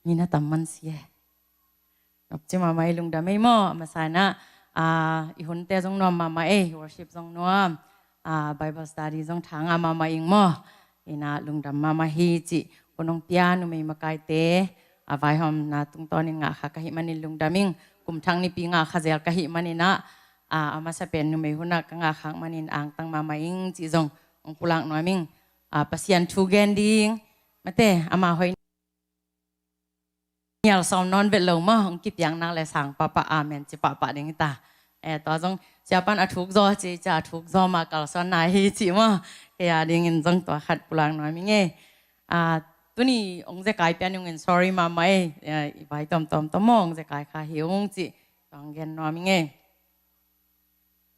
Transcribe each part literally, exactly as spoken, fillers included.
Mi na tam man si e. Nopci mahmah ei, lungdam ei maw. A masa inah, ah, i hunte zong nuam mahmah ei, worship zong nuam, ah, Bible study zong thanga mahmah ing maw. Inah lungdam mahmah hi cih hun hong pia numei makaite a vaihawmna tungtawnin ngahkha ka hih manin lungdam ing. Kum thak nipi ngahkha zel ka hih maninah, ah, a masa pen numei hunah ka ngahkhak manin angtang mahmah ing cih zong hong pulak nuam ing. Ah, Pasian thu gen ding, mate, ama hoih nial sawm nawn vet lo maw, hong kipiaknak le sang pahpah amen ci pahpah ding hi ta. Eh, tua zong siapan a thuk zaw ci, ci a thuk zaw mah kalsuanna hi ci maw. Kei a dingin zong tua khat pulak nuam ing ei. Ah, tuni hong zekai pian ungin sorry mahmah ei. Eh, i vai tawmtawm tawm maw hong zekai kha hi ung ci. Tua hong gen nuam ing ei.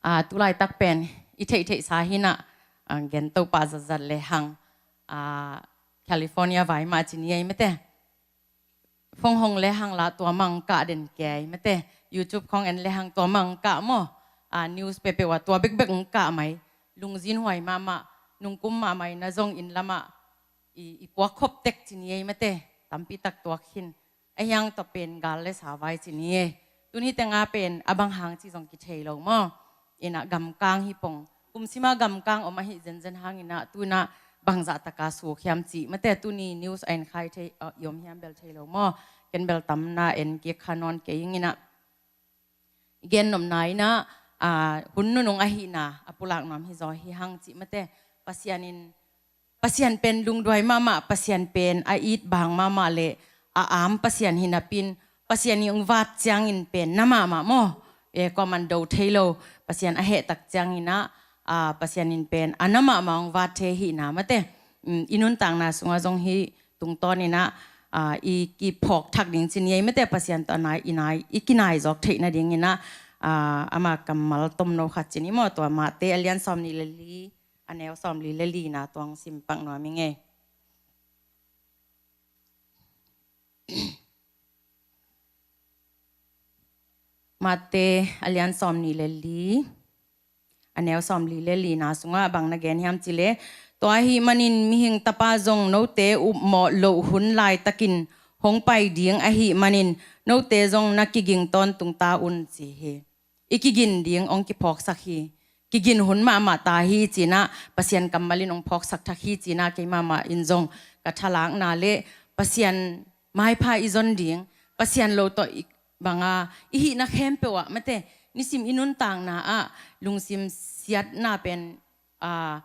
Ah, tulaitak pen i theihtheihsa hinah, ah, gen to pah zatzat le hang, ah, California vai mah ci ni ei, mate. Phone hong le hang la tua mah hong kah den kei, mate. YouTube khawng en le hang tua mah hong kah maw. Ah, news peuhpeuh ah tua bekbek hong kah mai. Lungzinhuai mahmah, nungkum mahmah inah zong inn lamah i, i puak khop tek ci ni ei, mate. Tampi tak tuak khin. A hiang tawh pen gal le sa vai ci ni ei. Tun hih tengah pen a bang hang ci zong kithei lo maw. Inah gamkang hi pong. Kum sima gamkang om ahi zenzen hanginah tunah bangzah taka suk hiam ci, mate, tuni news a en khai thei, ah, i om hiam bel thei lo maw. Ken bel tamna en kik kha nawn kei inginah. I gen nopna inah, ah, hun nunung ahihna a pulak nuam hi zaw hi hang cih, mate. Pasian in, Pasian pen lungduai mahmah, Pasian pen a it bang mahmah le a am Pasian hi napin, Pasian i hong vat ciangin pen na mahmah maw. Eh, kuaman do thei lo, Pasian a hehtak cianginah, ah, Pasian in pen a na mahmah hong vat thei hihna, mate. Mm, i nuntakna sungah zong hih tungtawninah, ah, i kiphawk thak ding ci ni ei, mate, Pasian tawh a nai, i nai, i kinai zawk theih nadinginah, ah, ama kammal tomno khat ci ni maw, tua Mate a lian sawm nih le li, a neu sawm li le lina tua hong simpak nuam ing ei. Mate a lian sawm nih le li, a neu sawm li le lina sungah bang na gen hiam cih leh, tua ahih manin mihing tapa zong note upmawh loh hun laitakin hong pai ding ahih manin note zong na kiging tawntung ta un ci hi. I kigin ding hong kiphawksak hi. Kigin hun mahmah ta hi cinah Pasian kammal in hong phawksak thak hi cinah kei mahmah in zong ka thalakna le Pasian maipha i zon ding, Pasian lo tawh i banga i hihna khempeuh ah, mate, nisim i nuntakna ah lungsim siatna pen, ah,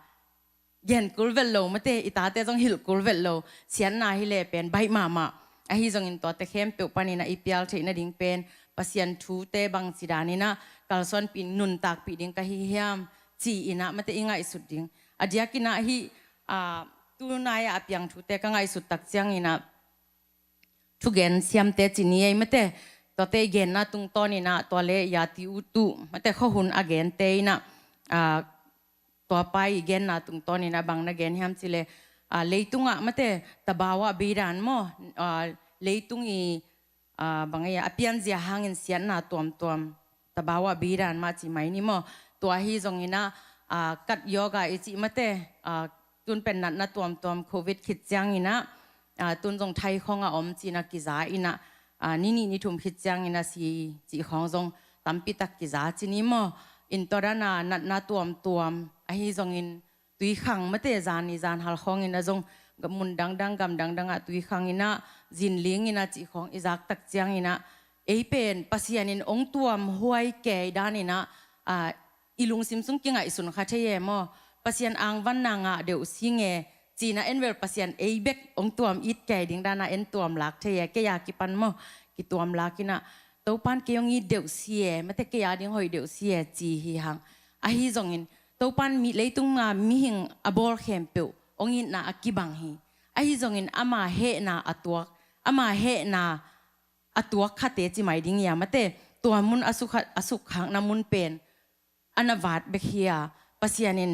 gen kul vet lo, mate, i tate zong hilh kul vet lo, siatna hi le pen baih mahmah. Ahi zongin tuate khempeuh paninah i pial theih nading pen Pasian thute bangci daninah kalsuanpih nuntakpih ding ka hi hiam ci-inah, mate, i ngaihsut ding. A diakinah hih, ah, tunai-ah a piang thute ka ngaihsut tak cianginah thugen siamte ci ni ei, mate. Tuate i genna tungtawninah tua le yati utu, mate, khuahun a gente inah, ah, tua pa i genna tungtawninah bang na gen hiam cih leh, ah, leitungah, mate, tabawa bidan maw, ah, leitung i, ah, bang ei a pianzia hangin siatna tuamtuam, tabawa bidan mah ci mai ni maw. Tua ahi zonginah, ah, kat yoga i cih, mate, ah, tun pen natna tuamtuam covid khit cianginah, ah, tun zong thai khawng a om cinah kiza inah, ah, ni nih ni thum khit cianginah si cih khawng zong tampi tak kiza ci ni maw. In tua dana natna tuamtuam ahi zongin tuikhang, mate, zan ni zan hal khawngin a zong ga-, mun dangdang gam dangdangah tuikhang inah zinling inah cih khawng i zak tak cianginah ei pen Pasian in hong tuam huai kei daninah, ah, i lungsim sung kingaihsun kha thei e maw. Pasian angvanna ngah deuh si nge cinah en vel Pasian ei bek hong tuam it kei ding dana en tuam lak thei e, kei a kipan maw, kituam lakinah Topan kei hong it deuh si e, mate, kei a ding hoih deuh si e ci hi hang. Ahi zongin Topan mi leitunga mihing a bawl khempeuh hong itna a kibang hi. Ahi zongin ama hehna a tuak, ama hehna a tuak khate ci mai ding ia, mate, tua mun a sukha-, a sukkhakna mun pen a na vat bek hi a, Pasian in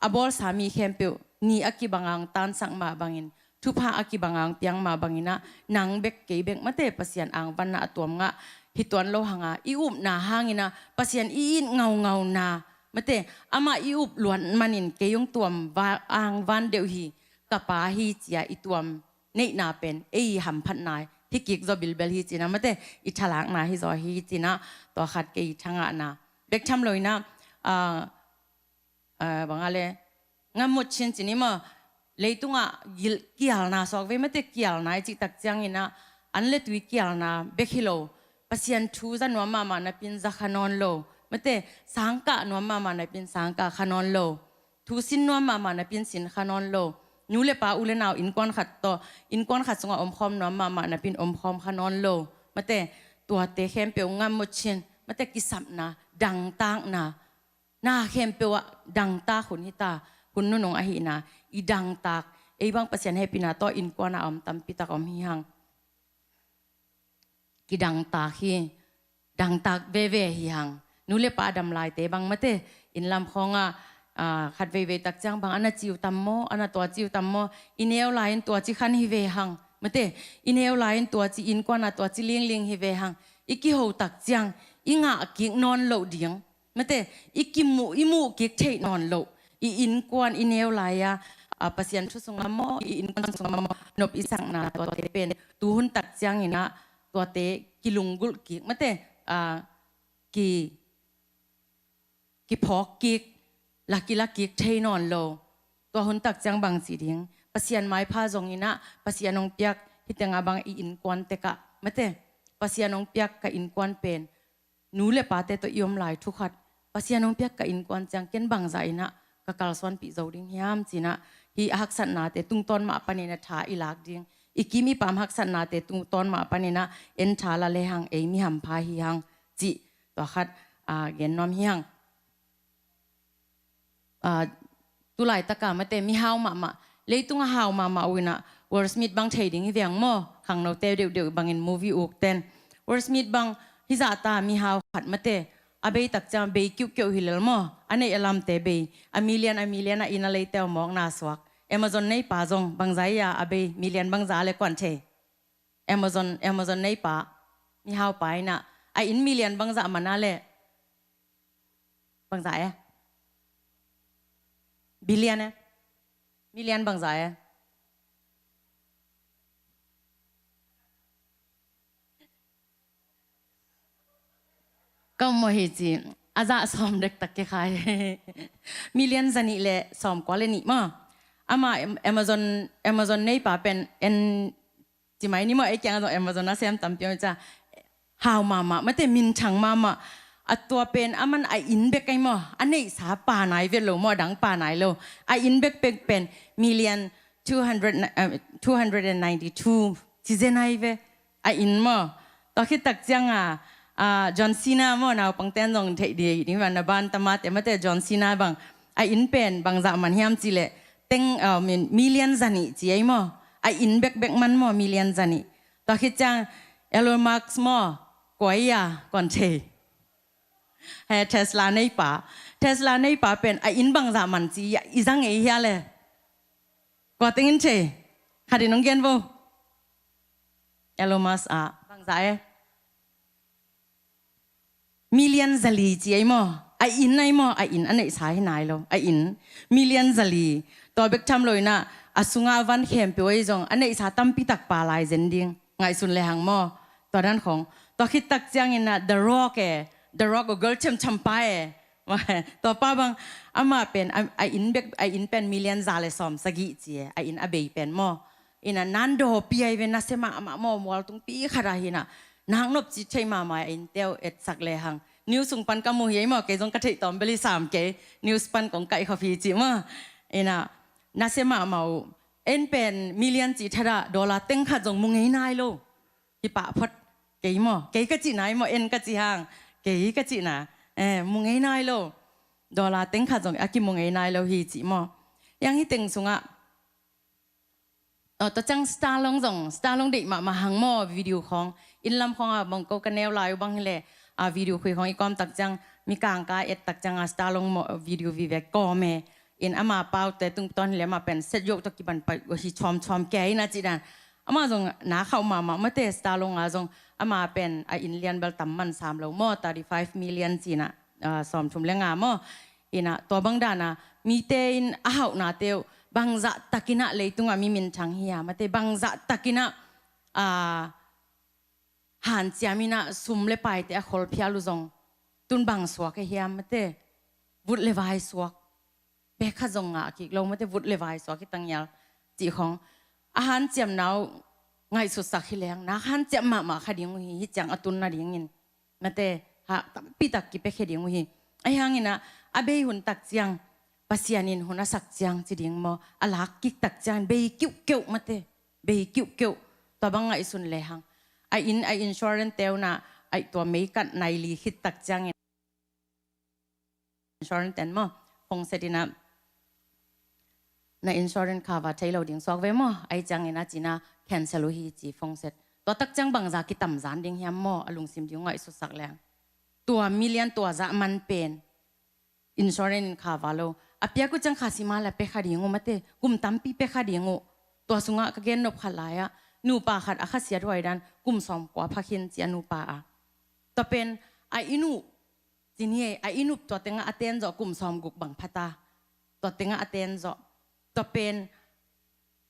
a bawlsa mi khempeuh ni a kibanga hong tansak mah bangin, thupha a kibanga hong piang mah banginah nang bek kei bek, mate, Pasian angvanna a tuam ngah hi tuan lo hanga i upna hanginah Pasian i it ngaungauna, mate, amah i up luat manin kei hong tuam va-, angvan deuh hi, ka pa hi cia i tuam neihna pen ei hamphatna hi kik zaw bilbel hi ci-in ah, mate, i thalakna hi zaw hi ci-in ah, tua khat kei i thangahna. Bek tham lo-in ah, ah, ah, bang a le, ngamut cin ci ni maw, leitungah gil-, kialna suak vei, mate, kialna i cih tak ciangin ah, an le tui kialna bek hi lo, Pasian thu za nuam mahmah napi-in za kha nawn lo, mate, sangkah nuam mahmah napi-in sangkah kha nawn lo, thu sin nuam mahmah napi-in sin kha nawn lo, nu le pa, u le nau, innkuan khat tawh, innkuan khat sungah omkhawm nuam mahmah napi-in omkhawm kha nawn lo, mate, tuate khempeuh ngamut cin, mate, kisapna, dangtakna, na khempeuh ah dangtak hun hi ta, hun nunung ahihna, i dangtak, ei bang Pasian hehpihna tawh innkuan a om tampi tak om hi hang. Kidangtak hi, dangtak veve hi hang. Nu le pa a dam laite bang, mate, inn lam khawngah, ah, khat veivei tak ciang bang, a na ci uh tam maw, a na tua ci uh tam maw, i neu lai-in tua ci khan hi ve hang, mate, i neu lai-in tua ci, innkuan a tua ci lingling hi ve hang. I kiho tak ciang i ngah kik nawn loh ding, mate, i kimuh, i muh kik theih nawn loh, i innkuan, i neu lai-a, ah, Pasian thu sungah maw, i innkuan sungah maw, nop i sakna tuate pen, tu hun tak ciangin ah tuate kilunggulh kik, mate, ah, ki, kiphawk kik, la kila kik thei nawn lo. Tua hun tak ciang bang ci ding, Pasian maipha zongin ah, Pasian hong piak, hih tengah bang i innkuan tek ah, mate, Pasian hong piak ka innkuan pen, nu le pate tawh i om lai thu khat, Pasian hong piak ka innkuan ciang ken bangzah in ah ka kalsuanpih zo ding hiam ci-in ah, hih a haksatnate tungtawn mah panin ah tha i lak ding, i kim i pam haksatnate tungtawn mah panin ah en tha la le hang, ei mi hampha hi hang cih tua khat, ah, gen nuam hi hang. Ah, tu laitaka, mate, mihau mahmah, leitungah hau mahmah uh in ah, Will Smith bang thei ding hi veng maw, khangnote deuhdeuh bangin movie ukten. Will Smith bang hizah ta, mihau khat, mate, a bei tak ciang bei kiuhkeuh hi lel maw, a neih a lamte bei, a million, a million a inn a leite uh mawkna suak. Amazon neipa zong bangzah a bei, million bangzah le kuan thei. Amazon, Amazon neipa, mihaupa in ah, a inn million bangzah man a le, bangzah e? Billion e? Million bangzah e? Ka um maw hi ci, a zah sawm dektak kikhai. Million zanih le sawmkua le nih maw. Ama Am-, Amazon, Amazon neipa pen en ci mai ni maw, ei kiangah zong Amazon a sem tampi om hi ca. Hau mahmah, mate, minthang mahmah. A tua pen aman a inn bek ai maw, a neihsa pa nai ve lo maw, a dang pa nai lo. A inn bekbek pen million two hundred, eh, two hundred and ninety-two ci zen ai ve. A inn maw. Tua khit tak cianga, ah, John Cena maw, naupangten zong theih ding, ding van a ban tamate, mate, John Cena bang. A inn pen bangzah man hiam cih leh, teng, ah, min-, million zanih ci ai maw. A inn bekbek man maw, million zanih. Tua khit ciang Elon Musk maw, kua ia, kuan thei. He, Tesla neipa. Tesla neipa pen a inn bangzah man ci ia, i zang ei hia le. Kua teng in thei. Khat in hong gen vo. Elon Musk a, bangzah e? Million zali ci ai maw. A inn ai maw, a inn, a neihsa hi nai lo. A inn. Million zali. Tua bek tham lo in ah, a sungah a van khempeuh ai zong, a neihsa tampi tak pa lai zen ding. Ngaihsun le hang maw. Tua dan khong. Tua khit tak ciangin ah, The Rock e. The Rock a gol chemcham pa e. Tua pa bang, ama pen, a, a inn bek, a inn pen million za le sawm sagih ci e. A inn a bei pen maw. Ina nan dawpi ai ve, nasia mahmah maw, mualtung pi khat ah hi na. Nak nop ci thei mahmah a inn teu etsak le hang. News sung pan ka mu hi ei maw, kei zong ka theih tawm bel hi sam kei. News pan kong kaih khop hi ci maw. Ina, nasia mahmah uh. En pen million ci thadah, dollar teng khat zong mu ngei nai lo. Hi pah phot kei maw. Kei ka cihna ei maw, en ka ci hang. Kei ka cihna. Eh, mu ngei nai lo. Dollar teng khat zong a kimu ngei nai lo hi ci maw. Yang hi teng sungah. Aw, tua ciang Stallone zong, Stallone deih mahmah hang maw video khawng. Inn lam khawngah bang ko ka neu lai uh bang hi leh, a video khui khawng i kawm tak ciang, mi kangka et tak ciang a Stallone maw video vive kawm e. In ama paute tungtawn hi leh ama pen set yoh tawh kiban pai uh hi chuamchuam kei na cih dan. Ama zong na khauh mahmah mate Stallone a zong ama pen a inn lian bel tam man sam lo maw, thirty five million cih na, ah, sawmthum le nga maw. Ina, tua bang dana, mite in a hauhnate uh, bangzah takinah leitungah mi minthang hi a, mate bangzah takinah, a, hanciam in ah sum le paite a khol phial uh zong tun bang suak a hiam mate, vut le vai suak. Bek khat zong ngah kik lo mate, vut le vai suak hi tangial cih khong. A hanciamna uh ngaihsutsak hi leng nak hanciam mahmah kha ding uh hi, hi ciang a tun nadingin mate, ha tampi tak kipia khe ding uh hi. Ahi hangin ah a bei hun tak ciang, Pasian in hun a sak ciang ci ding maw, a lak kik tak ciang bei kiuhkeuh mate, bei kiuhkeuh. Tua bang ngaihsun lehang a inn a insurance te un ah, a tua meikat nai li khit tak ciangin insurance ten maw, phone set in ah na insurance cover thei lo ding suak ve maw, ahi ciangin ah ci-in ah cancel uh hi ci phone set. Tua tak ciang bangza kitamzan ding hiam maw, a lungsim ding uh ngaihsutsak leng. Tua million tua zah man pen insurance in cover lo. A piak uh ciang kha sima la pia kha ding uh mate, kum tampi pia kha ding uh. Tua sungah ka gen nop khat lai-ah nupa khat a khasiat huai dan kum sawm kua pha khin ci a nupa a. Tua pen a inn uh ci ni ei, a inn uh tua tengah a ten zawh kum sawm guk bang pha ta. Tua tengah a ten zawh. Tua pen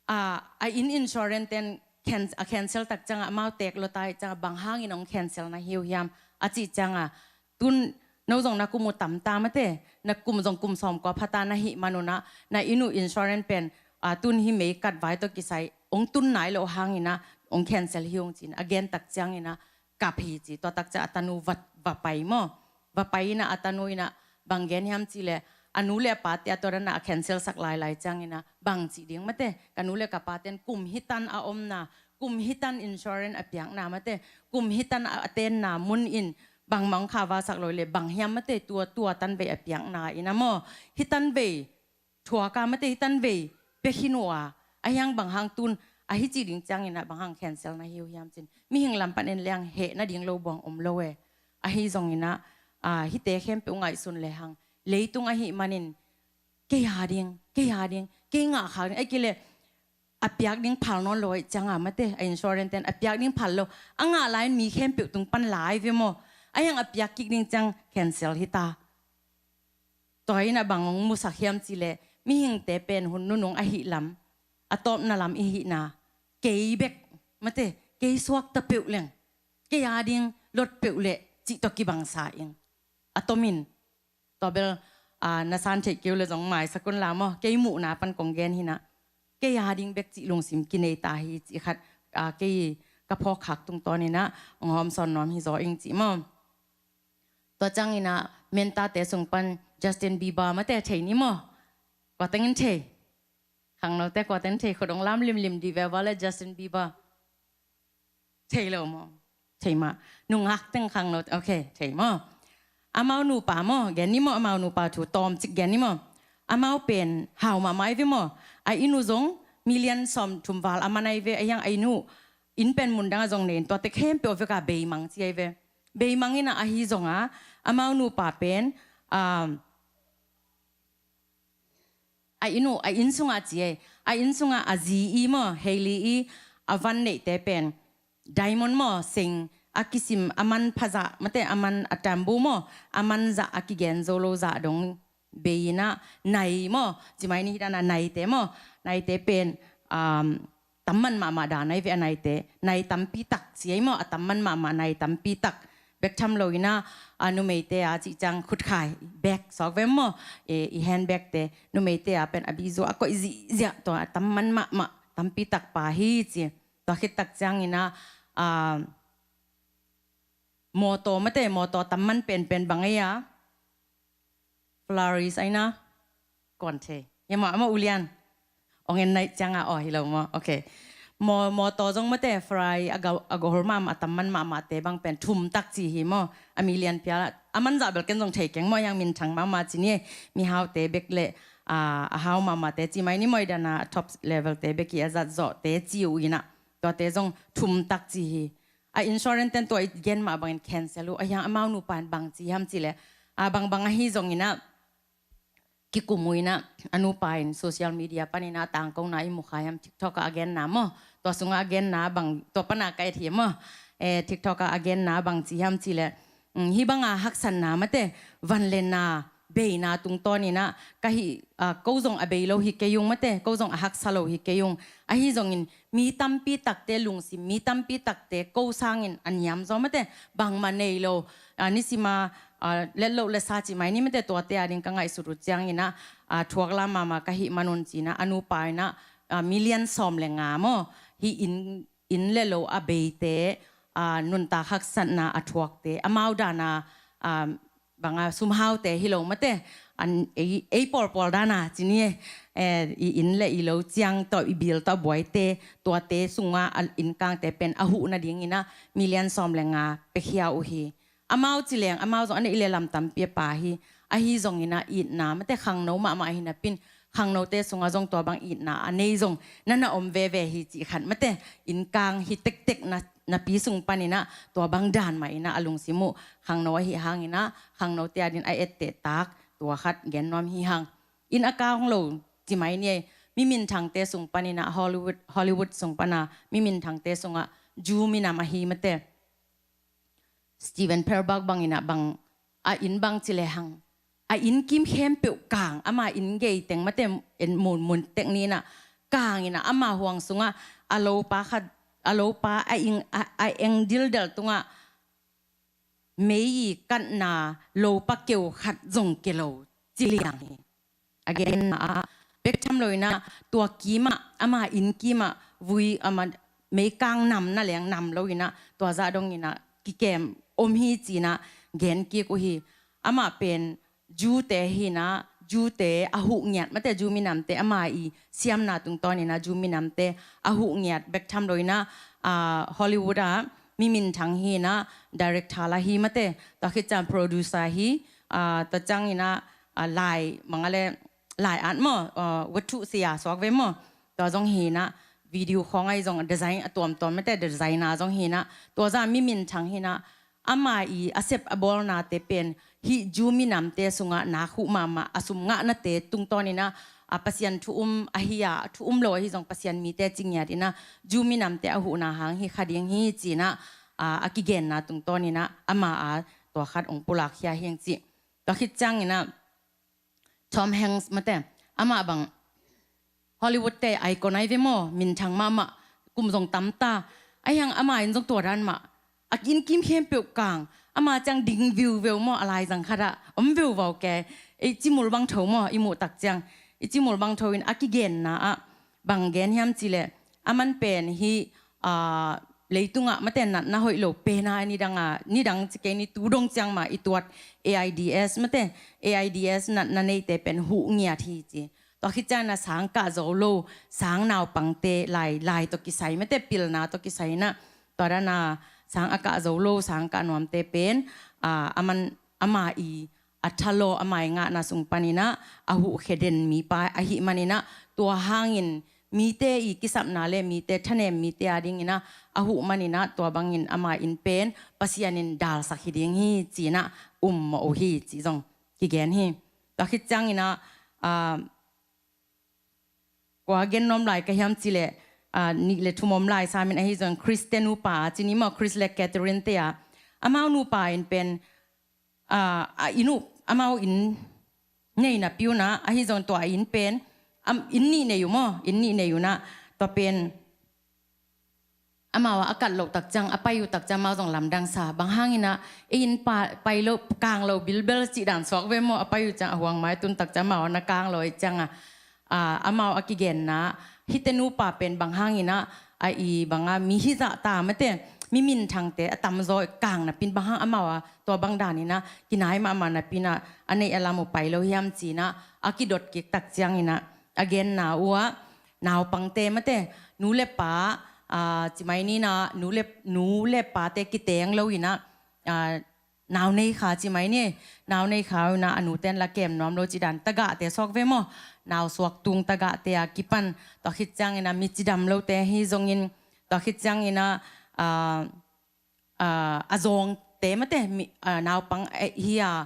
a, a inn insurance ten can-, a cancel tak ciangah amau tek lo ta hi ciangah bang hangin hong cancel na hi uh hiam a cih ciangah, tun no zong na kum uh tam ta mate, na kum zong kum sawm kua pha ta na hih man un ah na inn uh insurance pen, a, tun hih meikat vai tawh kisai hong tun nai lo hangin ah hong cancel hi ung ci-in a gen tak ciangin ah kap hi ci. Tua tak ciang a tanu va, va pai maw. Va pai in ah a tanu in ah bang gen hiam cih leh, a nu le a pate a tua dan a cancel sak lailai ciangin ah bang cih ding mate, ka nu le ka paten kum hitan a omna, kum hitan insurance a piakna mate, kum hitan a tenna mun in bangmah hong cover sak lo leh bang hiam mate, tua, tua tan vei a piakna in ah maw, hitan vei thuak a mate, hitan vei pia khin uh a, ahi hang bang hang tun a hi ci ding ciangin ah bang hang cancel na hi uh hiam ci-in mihing lam pan en leng heh nading lo buang om lo e. Ahi zongin ah, a, hihte khempeuh ngaihsun lehang, leitung ahih manin kei a ding, kei a ding, kei ngah khak ding, ahih kei leh a piak ding phal nawn lo ahih ciangah mate, a insurance ten a piak ding phal lo, a ngah lai-in mi khempeuh tung pan lai ve maw, ahi hang a piak kik ding ciang cancel hi ta. Tua in ah bang hong musak hiam cih leh, mihingte pen hun nunung ahih lam, a tawpna lam i hihna, kei bek mate, kei suakta peuh leng, kei a ding lot peuh leh cih tawh kibangsa ing. A tomin, tua bel, a, na san theih kei uh leh zong maisak un la maw, kei muhna pan kong gen hi-in ah, kei a ding bek cih lungsim kinei ta hi cih khat, a, kei ka phawk khak tungtawn in ah hong hawmsawn nuam hi zaw ing cih maw. Tua ciangin ah Mentate sung pan Justin Bieber mate thei ni maw? Kua tengin thei? Khangnote kua tengin thei, khut hong lam limlim dih ve, vale, Justin Bieber. Thei lo maw? Thei mah. Nungak teng khangnote, ok, thei maw? Amau nupa maw, gen ni maw, amau nupa thu tawmcik gen ni maw? Amau pen hau mahmah hi ve maw? A inn uh zong million sawmthum val a man ahi ve, ahi hang a inn uh, inn pen mundang ah zong nei in, tuate khempeuh vek a beimang ci ahi ve. Beimang in ah ahi zongah amau nupa pen, um, a inn uh, a inn sungah ci ei, a inn sungah a zi i maw, Hailey i a van neihte pen diamond maw, seng a kisim a man phazah mate, a man a tambu maw, a man zah a kigen zo lo zah dong bei in ah, nai maw, ci mai ni, hi dan a naite maw, naite pen, um, tamman mahmah dan ahi ve a naite, nai tampi tak ci ei maw, a tamman mahmah nai tampi tak. Bek tham lo in ah, a, numeite a cih ciang khutkhai bag suak ve maw, e, i handbag te, numeite a pen a bizu a koih zihziah, tua a tamman mahmah tampi tak pa hi ci. Tua khit tak ciangin ah, a, mawtaw mate, mawtaw tamman penpen bang ei a, Ferrari aina, kuan thei. Hiam maw, amah ulian. Ong en naih ciangah, aw, hi lo maw? Ok. Maw, mawtaw zong mate, Ferrari a gau, a gol mahmah, a tamman mahmahte bang pen thum tak ci hi maw? A million phial a, a man zah bel ken zong thei keng maw, hiang minthang mahmah ci ni, mihaute bek le, a, a hau mahmahte ci mai ni maw, i dan a top level te bek hi, a zat zawhte ci uh in ah. Tuate zong thum tak ci hi. A insurance ten tua i gen mah bangin cancel uh, ahi hang amau nupa in bang ci hiam cih leh, a, bangbang ahi zongin ah, kikum uh in ah, a nupa in social media panin ah tangkona i mu kha hiam, TikTok ah a genna maw, tua sungah a genna bang, tua pan a ka et hi maw, eh, TikTok ah a genna bang ci hiam cih leh, mm, hih bang a haksatna mate, vanlenna, beina tungtawninah ka hih, ah, ko zong a bei lo hi kei ung mate, ko zong a haksa lo hi kei ung. Ahi zongin mi tampi takte lungsim, mi tampi takte ko sangin a niam zaw mate, bangmah nei lo, ah, nisima, ah, let loh le sa ci mai ni mate, tuate ading ka ngaihsut uh cianginah, ah, thuak lam mahmah ka hih manun cinah a nupa inah, ah, million sawm le nga maw, hih inn, inn le lo a beite, ah, nuntak haksatna a thuakte, amau dana, ah, banga sumhaute hi lo mate, an ei, ei pawlpawl dana ci ni e, eh, i inn le i lo ciang tawh, i bil tawh buaite, tuate sunga a innkangte pen a huh nadingina million sawm le nga pekhia uh hi. Amau ci leng amau zong a neih le lam tampi a pha hi. Ahi zongina itna mate khangno mahmah hi napin, khangnote sunga zong tua bang itna a nei zong nana om veve hi cih khat mate, innkang hi tektek na napi sung paninah tua bang dan mah inah a lungsim uh khangno ahi hanginah khangnote adin a etteh tak tua khat gen nuam hi hang. Inn a kang lo ci mai ni e, mi minthangte sung paninah Hollywood, Hollywood sung pana mi minthangte sungah Jew minam ahi mate, Steven Spielberg banginah bang a inn bang ci le hang, a inn kim khempeuh kang, ama inn gei teng mate, en mun mun tek ninah kanginah ama huang sungah a lopa khat, a lopa a ing, a, a eng dildel tungah mei i katna lopa keu khat zong ke lo ci liang hi. A genna ah bek tham loinah tua kimah, ama inn kimah vui, ama meikang nam na leng nam loinah tua zah donginah kikem om hi cinah gen kik uh hi. Amah pen Jew-te hinah, Jew-te a huh ngiat mate, Jew minamte ama i siamna tungtawninah Jew minamte a huh ngiat bek tham loinah, ah, Hollywood ah mi minthang hinah, director la hi mate, tua khit ciang producer hi, ah, tua cianginah, ah, lai mangale, lai at maw, ah, wathu sia suak ve maw, tua zong hinah, video khawng ahi zong design a tuamtuam mate, designer zong hinah, tua zah mi minthang hinah, ama i a sep a bawlnate pen hih Jew minamte sungah nak huh mahmah, a sum ngahnate tungtawninah, a, Pasian thu um ahi a, thu um lo ahi zong Pasian mite ci ngiatinah Jew minamte a huhna hang hi kha ding hi cinah, a, a kigenna tungtawninah ama a tua khat ong pulak khia hiang cih. Tua khit cianginah Tom Hanks mate, amah bang Hollywood-te icon ahi ve maw, minthang mahmah, kum zong tamta. Ahi hang ama in zong tua dan mah, a inn kim khempeuh kang, ama ciang ding viuveu maw, a laizang khatah om veuvau ke. I cimul bang tho maw, i muh tak ciang i cimul bang tho in a kigenna ah bang gen hiam cih leh, aman pen hih, ah, leitungah mate natna hoih lo pena nidanga, nidang ci kei ni, tu dong ciang mah i tuat AIDS mate, AIDS natna neite pen huh ngiat hi ci. Tua khit ciangin a sang kah zo lo, sang naupangte lai, lai tawh kisai mate, pilna tawh kisai inah, tua dana sang a kah zo lo, sang kah nuamte pen, ah, aman, ama i a thalaw, ama i ngahna sung paninah a huhkhia den mipa ahi maninah, tua hangin mite i kisapna le mite thanem mite adinginah a huh maninah, tua bangin ama in pen Pasian in dalsak hi ding hi cinah um mawh uh hi cih zong kigen hi. Tua khit cianginah, ah, kua gen nuam lai ka hiam cih leh, ah, nih le thum om lai samin ahi zong Chris-te nupa ci ni maw, Chris le Catherine-te a, amau nupa in pen, ah, a inn uh, amau inn nei napi unah, ahi zong tua inn pen, am, inn nih nei uh maw, inn nih nei unah, tua pen amau a kat loh tak ciang, a pai uh tak ciang amau zong lamdang sa. Bang hanginah ei inn pa, pai lo, kang lo bilbel cih dan suak ve maw, a pai uh ciang a huang mai tun tak ciang amau na kang lo ei ciangah, ah, amau a kigenna, hihte nupa pen bang hanginah, a i banga mi hizahta mate, mi minthangte a tamzaw kang napin bang hang amau a tua bang daninah kinai mahmah napinah a neih a lam uh pai lo hiam cinah a kidot kik tak cianginah a genna uhah, naupangte mate, nu le pa, ah, ci mai ninah, nu le, nu le pate kiteng loinah, ah, nau nei kha ci mai ni, nau nei kha unah a nuten la kem nuam lo cih dan, tagahte suak ve maw, nau suak tung tagahte a kipan, tua khit cianginah mi cidam lote hi zongin, tua khit cianginah, ah, ah, a zawngte mate, mi, ah, naupang, eh, hi a,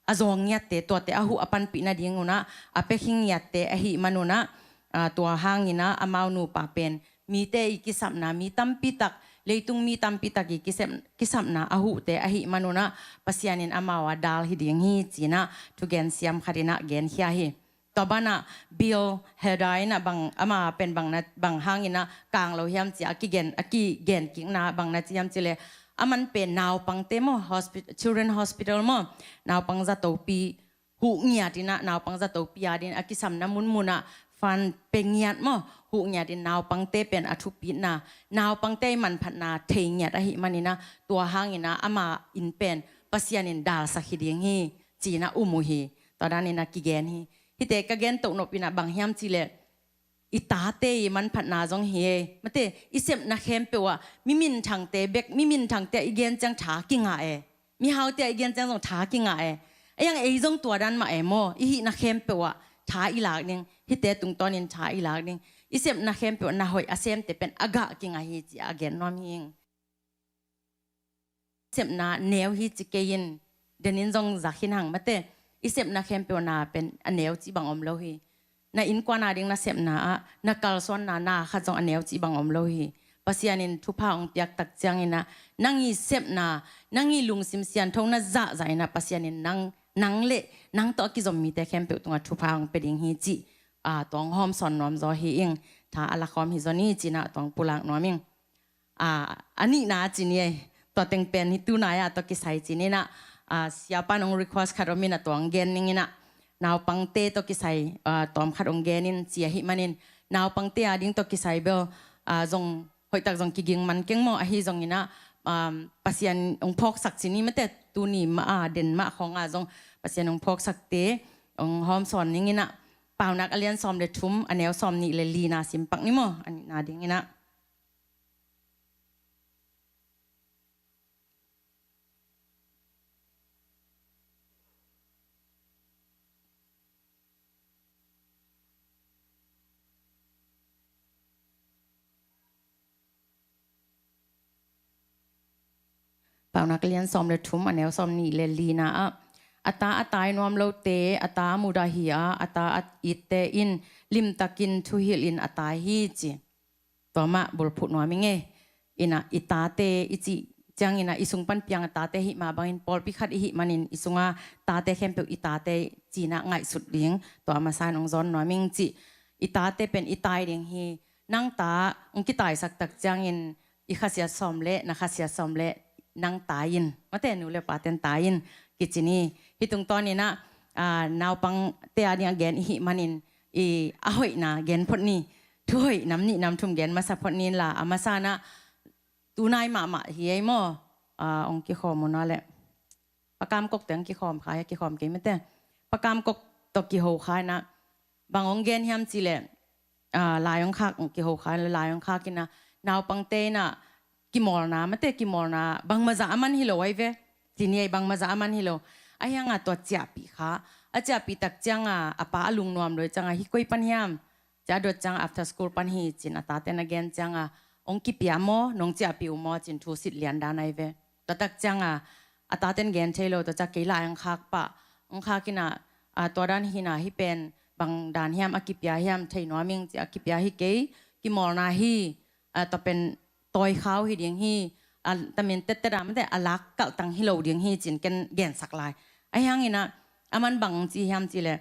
a zawng ngiatte, tuate a huh a panpih nadingunah a pekhin ngiatte ahi manunah, ah, tua hanginah amau nupa pen mite i kisapna, mi tampi tak leitung mi tampi tak i kisep, kisapna a huhte ahih manun ah Pasian in amau a dal hi ding hi ci-in ah thugen siam khat in ah genkhia hi. Tua banah Bill Hader in ah bang, ama pen bang na, bang hangin ah kang lo hiam ci-a a kigen, a kigen kikna bang na ci hiam cih leh, aman pen naupangte maw, hospi-, children hospital maw, naupang zatopi huh ngiat in ah, naupang zatopi adingin a kisamna munmun ah fund pe ngiat maw, huh ngiat in naupangte pen a thupitna, naupangte i manphatna thei ngiat ahih manin ah, tua hangin ah ama inn pen Pasian in dalsak hi ding hi ci-in ah um uh hi. Tua danin ah kigen hi. Hihte ka gen toh nop in ah bang hiam cih leh, i tate i manphatna zong hi e. Mate, i sepna khempeuh ah mi minthangte bek, mi minthangte ah i gen ciang tha kingah e. Mihaute ah i gen ciang zong tha kingah e. A iang ei zong tua dan mah e maw, i hihna khempeuh ah tha i lak ding, hihte tungtawnin tha i lak ding. I sepna khempeuh ah na hoih a semte pen a gah kingah hi ci-a a gen nuam hi ing. Sepna neu hi ci kei in, denin zong zak khin hang mate. I sepna khempeuh na pen a neu cih bang om lo hi. Na innkuan ading na sepna ah, na kalsuanna na khat zong a neu cih bang om lo hi. Pasian in thupha hong piak tak ciangin ah, nang i sepna, nang i lungsim siangtho na zahzah in ah, Pasian in nang, nang le nang tawh a kizom mite khempeuh tungah thupha hong pia ding hi cih, ah, tua hong hawmsawn nuam zaw hi ing. Tha a lakhawm hi zaw ni ci-in ah tua hong pulak nuam ing. Ah, a nihna ci ni ei. Tua teng pen hi tunai ah tawh kisai ci ni in ah, ah, siapa in hong request khat om in ah tua hong gen ning in ah, naupangte tawh kisai, ah, tawm khat hong gen in ci ahih manin, naupangte ading tawh kisai bel, ah, zong hoihtak zong kiging man keng maw, ahi zongin ah, um, Pasian hong phawksak ci ni mate, tuni mah, ah, den mah khawng ah zong Pasian hong phawksakte hong hawmsawn ning in ah, Paunak a lian sawm le thum, a neu sawm nih le lina sim pak ni maw, a nihna ding in ah. Paunak lian sawm le thum, a neu sawm nih le lina ah, a ta a tai nuam lote, a ta a mudah hi a, a ta a itte in limtakin thuhilh in a tai hi ci. Tua mah bulphuh nuam ing ei. In ah i tate i cih ciangin ah i sung pan piang a tate hih mah bangin pawlpi khat i hih manin i sunga tate khempeuh i tate ci-in ah ngaihsut ding. Tua a masa in hong zawn nuam ing cih. I tate pen i tai ding hi. Nang ta hong kitaisak tak ciangin i khasiat sawm le, na khasiat sawm le nang tai in. Mate, nu le paten tai in kici ni. Hih tungtawnin ah, ah, naupangte ading a gen i hih manin i a hoihna gen phot ni. Thu hoih nam nih nam thum gen masa phot ni in la, a masa in ah tunai mahmah hi ei maw. Ah, hong kikhawm uh na le. Pa Kam Kok te hong kikhawm kha, kikhawm kei mate. Pa Kam Kok tawh kiho kha in ah, bang hong gen hiam cih leh, ah, lai hong khak, hong kiho kha, lai hong khak in ah, naupangte in ah kimawlna mate, kimawlna bangmah zah a man hi lo ahi ve. Ci ni ei, bangmah zah a man hi lo. Ahi hang a tua ciahpih kha. A ciahpih tak ciang a, a pa a lungnuam lo hi ciang a, hih koi pan hiam? Ci-a dot ciang a, after school pan hi ci-in a taten a gen ciang a, hong kipia maw, nong ciahpih uh maw ci-in thu sit lian dan ahi ve. Tua tak ciang a, a taten gen thei lo, tua ciang kei lai hong khak pah. Hong khak in ah, ah, tua dan hi in ah, hih pen bang dan hiam, a kipia hiam, thei nuam ing ci-a, a kipia hi kei, kimawlna hi, ah, tua pen tawi khau hi ding hi, a, tamin tettet a mate, a lak kalhtang hi lo ding hi ci-in ken gensak lai. Ahi hangin ah, a man bang ci hiam cih leh,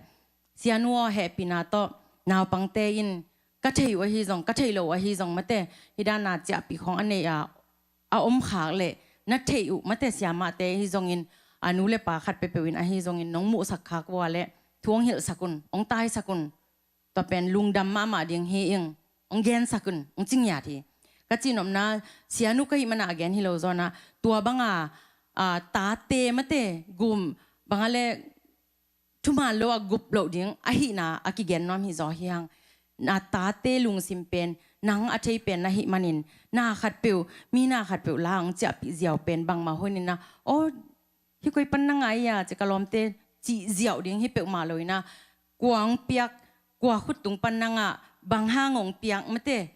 sianu aw, hehpihna tawh naupangte in ka thei uh ahi zong, ka thei lo uh ahi zong mate, hih dan a ciahpih khawng a nei a, a om khak leh, na theih uh mate, siamahte ahi zongin, a nu le pa khat peuhpeuh in ahi zongin nong muhsak khak uh a leh, thu hong hilhsak un, hong taisak un. Tua pen lungdam mahmah ding hi ing, hong gensak un, hong ci ngiat hi. Ka cihnopna, sianu ka hih man a gen hi lo zaw in ah, tua bang a, ah, tate mate, gum, bang a leh thuman lo a gup loh ding ahihna a kigen nuam hi zaw hi hang. Na tate lungsim pen, nang a thei pen na hih manin, na khatpeuh, mi na khatpeuh la hong ciahpih ziau pen bangmah hun in ah, aw, hih koi pan na ngai a, ci ka lawmte, cih ziau ding hi peuhmah lo in ah, kua hong piak, kua khut tung pan na ngah, bang hang hong piak mate,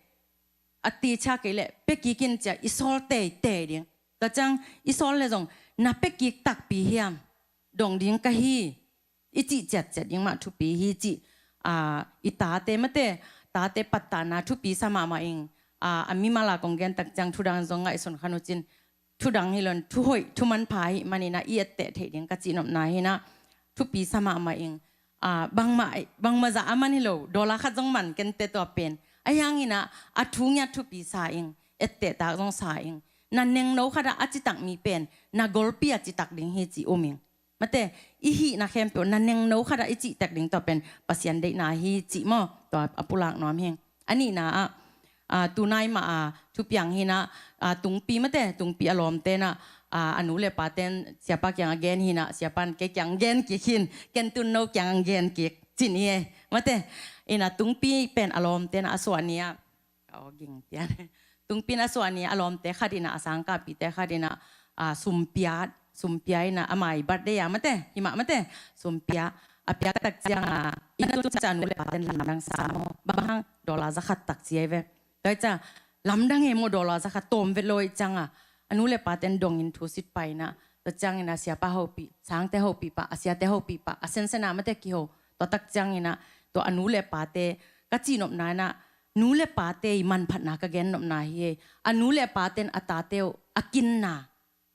a teci kei leh pia kik in ci-a i sawl teitei ding. Tua ciang i sawl leh zong na pia kik takpi hiam, dong ding ka hi, i cih ciatciat ding mah thupi hi cih, ah, i tate mate, tate pattahna thupi sa mahmah ing. a, a mimal a kong gen tak ciang thudang zong ngaihsun khan uh cin, thudang hi lo in, thuhoih thumanpha ahih manin ah i etteh theih ding ka cihnopna hi in ah, thupi sa mahmah ing. A, bangmah, bangmah zah a man hi lo, dollar khat zong man kei inteh tua pen. Ahi hangin ah a thu ngiat thupi sa ing, etteh tak zong sa ing. Na nengno khat ah a citak mi pen na golpi a citak ding hi ci um ing. Mate, i hihna khempeuh na nengno khat ah i cihtak ding tua pen Pasian deihna hi cih maw, tua a pulak nuam hi ing. A nihna ah, a, tunai mah a thupiang hi in ah, a, Tungpi mate, Tungpi a lawmte in ah, a, a nu le pate in siapa kiang a gen hi in ah, siapa in kei kiang gen kik hi in, ken tun no kiang a gen kik cin hi e. Mate, in ah Tungpi pen a lawmte in ah a suah ni ah, ka aw ging pian. Tungpi in a suah ni a lawmte khat in ah, a sangkahpihte khat in ah, a, sum pia, sum pia in ah, a mai birthday a mate, hi mah mate, sum pia. A piak tak ciang a, i na tu ciang a nu le pate in lamdang sa maw. Bang hang, dollar za khat tak ci ai ve. Tua ciang, lamdang e maw dollar za khat tawm vet lo i ciang a, a nu le pate in dongin thusit pai in ah, tua ciangin ah siapa hopih, sangte hopih pah, a siate hopih pah, a sensen a mate kiho. Tua tak ciangin ah, tua a nu le pate, ka cihnopna in ah, nu le pate i manphatna ka gennopna hi e. A nu le pate in a tate uh a kinna,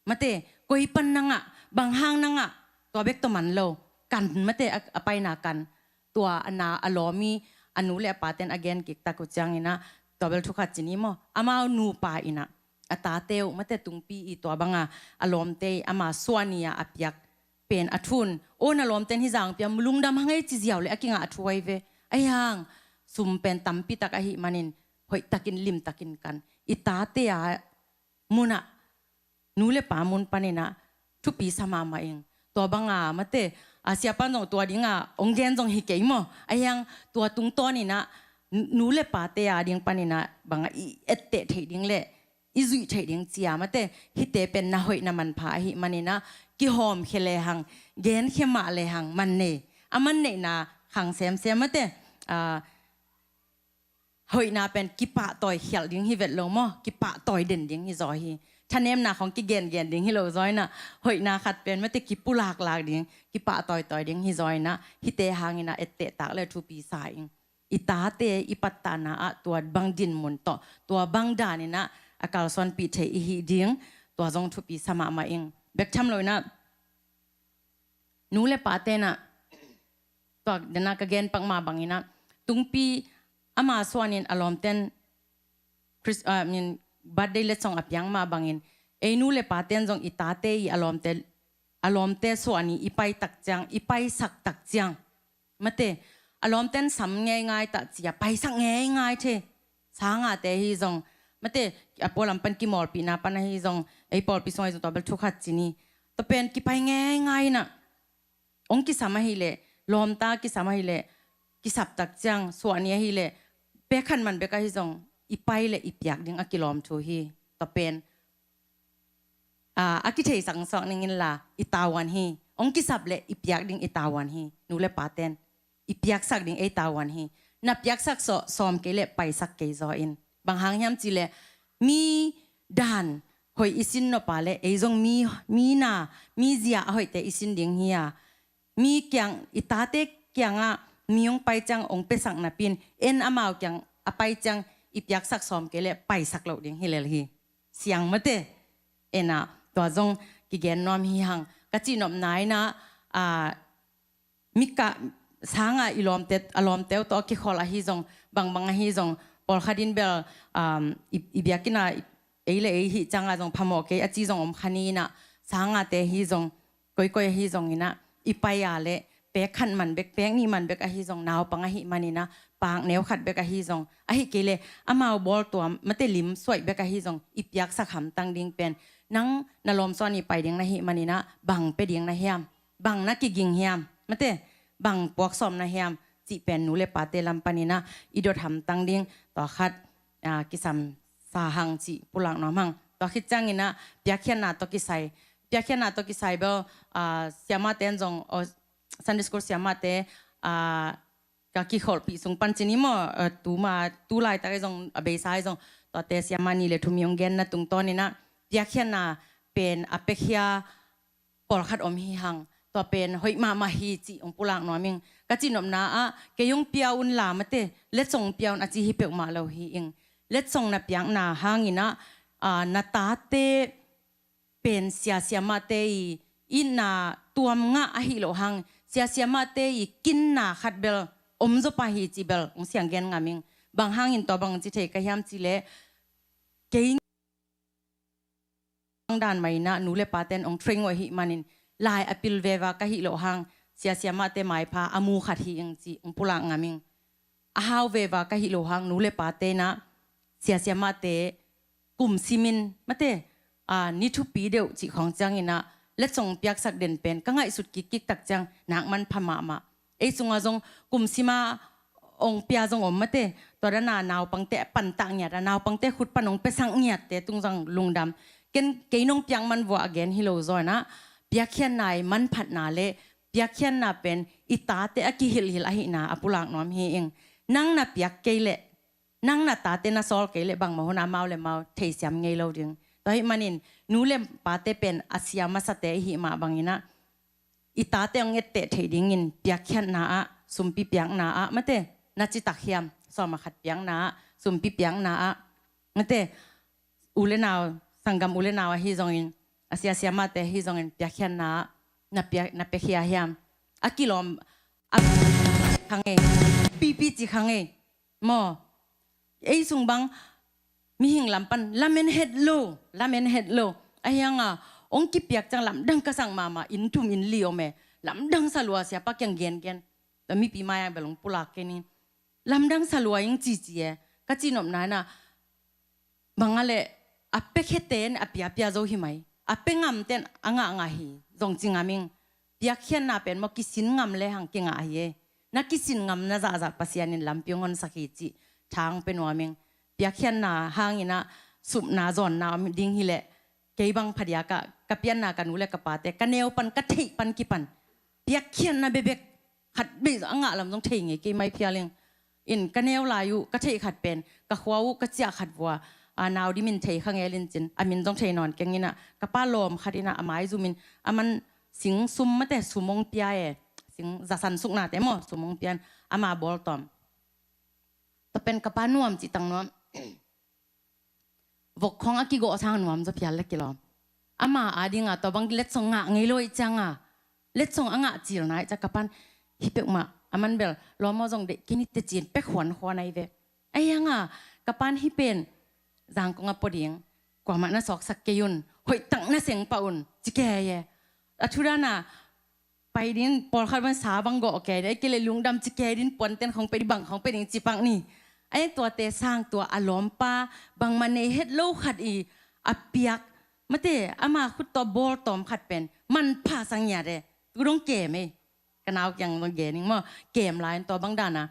mate, koi pan na ngah, bang hang na ngah, tua bek tawh man lo, kan mate, a, a paina kan. Tua a na a lawm i a nu le a pate in a gen kik tak uh ciangin ah, tua bel thu khat ci ni maw, amau nupa in ah, a tate uh mate, Tungpi i tua bang a, a lawmte i ama suah ni a a piak pen a thu in, aw na lawmte in hi zah hong pia, lungdam hang ei ci ziau leh a kingah thu ai ve. Ahi hang, sum pen tampi tak ahih manin, hoih takin, lim takin kan. I tate a mun ah, nu le pa mun panin ah, thupi sa mahmah ing. Tua bang a mate, a, siapa in zong tua ding a hong gen zong hi kei maw. Ahi hang, tua tungtawn in ah, nu le pate a ding panin ah, bang a i etteh theih ding le i zuih theih ding ci a mate, hihte pen na hoih na manpha ahih manin ah, kihawmkhia lehang, genkhia mah lehang, man nei. A man neihna khang semsem mate, a, hoihna pen kipahtawi khialh ding hi vet lo maw, kipahtawi den ding hi zaw hi. Thanemna khong kigengen ding hi lo zaw in ah, hoihna khat pen mate kipulaklak ding, kipahtawitawi ding hi zaw in ah, hihte hangin ah etteh tak le thupi sa ing. I tate i pattahna ah tua bang dinmun tawh, tua bang dan in ah a kalsuanpih thei i hih ding, tua zong thupi sa mahmah ing. Bek tham lo in ah, nu le pate in ah, tua den a ka gen pak mah bangin ah, Tungpi ama suanin a lawmte in Chris-, ah, min, birthday letsong a piak mah bangin, ei nu le pate in zong i tate i a lawmte, a lawmte suah ni i pai tak ciang, i paisak tak ciang, mate, a lawmte in sam ngeingai ta ci a, paisak ngeingai thei. Sangahte hi zong, mate, a pualam pan kimawlpihna pan ahi zong, ei pawlpi sung ahi zong, tua bel thu khat ci ni. Tua pen kipai ngeingai in ah, hong kisam ahih leh, lawmta kisam ahih leh, kisap tak ciang, suah ni ahih leh, pek khat man bek ahi zong, i pai le i piak ding a kilawm thu hi. Tua pen, a, a kitheisak suak ning in la, i tavuan hi. Hong kisap le i piak ding i tavuan hi. Nu le pate in i piaksak ding ei tavuan hi. Na piaksak sawh, sawm kei le paisak kei zaw in. Bang hang hiam cih leh, mi dan hoih i sin nop a le, ei zong mi, mi na, mi zia a hoihte i sin ding hi a. Mi kiang, i tate kiangah mi hong pai ciang hong piasak napi in, en amau kiang a pai ciang i piaksak sawm kei le paisak loh ding hi lel hi. Siang mate. En ah, tua zong kigen nuam hi hang. Ka cihnopna in ah, a, mika sangah i lawmte, a lawmte uh tawh a kikhol ahi zong, bangbang ahi zong, pawlkhat in bel, um, i, i biakinn ah, ei le ei hih ciangah zong phamawh kei a ci zong om kha ni in ah, sangahte hi zong, koikoi ahi zong in ah, i pai a le, pek khat man bek, pek nih man bek ahi zong, naupang ahih man in ah, pak neu khat bek ahi zong, ahih kei le, amau bawl tua, mate lim suaih bek ahi zong, i piaksak hamtang ding pen, nang na lawmsuan i pai ding na hih man in ah, bang pia ding na hiam, bang na kiging hiam, mate, bang puaksawm na hiam, cih pen nu le pate lam pan in ah, i dot hamtang ding, tua khat, a, kisam sa hang cih pulak nuam hang. Tua khit ciangin ah, piakkhiatna tawh kisai. Piakkhiatna tawh kisai bel, a, siamahte in zong, aw, Sunday school siamahte, a, ka kikholhpih sung pan ci ni maw, a, tuma, tu laitak ahi zong, a beisa ahi zong, tuate siamah nih le thum i hong genna tungtawn in ah, piakkhiatna pen a piakhia pawlkhat om hi hang, tua pen hoih mahmah hi cih hong pulak nuam ing. Ka cihnopna ah, kei hong pia un la mate, letsong pia un a ci hi peuhmah lo hi ing. Letsong na piakna hangin ah, aa, na tate pen siasia mahte i itna tuam ngah ahi lo hang, siasia mahte i kinna khat bel om zaw pah hi ci bel hong siang gen ngam ing. Bang hangin tua bang ci thei ka hiam cih leh, kei dan mah in ah nu le pate'n hong train uh ahih manin, lai a pil veva ka hih loh hang siasia mahte maipha a mu khat hi ing ci hong pulak ngam ing. A hau veva ka hih loh hang nu le pate in ah siasia mahte kum simin, mate, aa, ni thupi deuh cih khawng ciangin ah letsong piaksak den pen ka ngaihsut kikkik tak ciang nak manpha mahmah. Ei sungah zong kum sima hong pia zong om, mate. Tua dan a naupangte a pantah ngiat a, naupangte khut pan hong piasak ngiatte tung zong lungdam. Ken kei nong piak man vua a gen hi lo zaw in ah, piakkhiatna i manphatna le piakkhiatna pen i tate a kihilhhilh ahihna a pulak nuam hi ing. Nang na piak kei leh, nang na tate na sawl kei leh bangmah hun ah amau le amau theisiam ngei lo ding. Tua ahih manin nu le pate pen a sia masate i hih mah bangin ah, i tate hong etteh theih dingin piakkhiatna ah, sumpi piakna ah, mate, na citak hiam, sawm a khat piakna ah, sumpi piakna ah, mate, u le nau, sanggam u le nau ahi zongin, a siasia mahte ahi zongin piakkhiatna ah na pia, na piakhia hiam? A kilawm a kha ngei, pipi ci kha ngei maw. Ei sung bang mihing lam pan lamen het lo, lamen het lo. Ahi hang a hong kipiak ciang lamdang ka sak mahmah, inn thum inn li om e. Lamdang sa lua, siapa kiang gengen. Tua mipi mai ah bel hong pulak kei ning. Lamdang sa lua ing cici e. Ka cihnopna in ah, bang a leh, a pia khiate'n a piapia zo hi mai. A pia ngamte'n a ngahngah hi zong ci ngam ing. Piakkhiatna pen maw kisin ngam le hang kingah hi e. Na kisin ngam na zahzah Pasian in lampi hong honsak hi cih tha hong pia nuam ing. Piakkhiatna hangin ah supna zawnna om ding hi leh, kei bang phadiak ah ka pianna ka nu le ka pate ka neu pan ka theih pan kipan piakkhiatna bekbek khat bek a ngah lam zong thei ngei kei mai phial ing. In ka neu lai uh ka theih khat pen ka khua uh ka ciah khat vua, a, nau di min thei kha ngel in cin, a min zong thei nawn keng in ah, ka pa lawm khat in ah a mai zum in, a man sing sum, mate, sum hong pia e, sing zasan suknate maw, sum hong pia in ama bawl tawm. Tua pen ka pa nuam cih tang nuam. Vok khawng a kigawh sang nuam zaw phial le kilawm. Ama a ding a tua bang letsong ngah ngei lo ih ciang a, letsong a ngah cil na ih ciang ka pan, hih peuhmah a man bel lawm aw zong deih kei ni teh ci-in pia khuankhuan ahi ve. Ahi hang a ka pan hih pen Zangkong a pua ding, kuamah na sawksak kei un, hoihtak na seng pah un ci kei e. A thu dan a pai ding, pawlkhat van sa bang gawh kei, ei kei le lungdam ci kei ding, puanten khong pe ding, bang khong pe ding ci pak ni. Ei tuate sang tua a lawmpa bangmah nei het lo khat i a piak, mate, ama khut tawh bawl tawm khat pen manpha sa ngiat e. Tu dong kem ei. Ka nau kiang dong gen ing maw, kem lai in tua bang dan a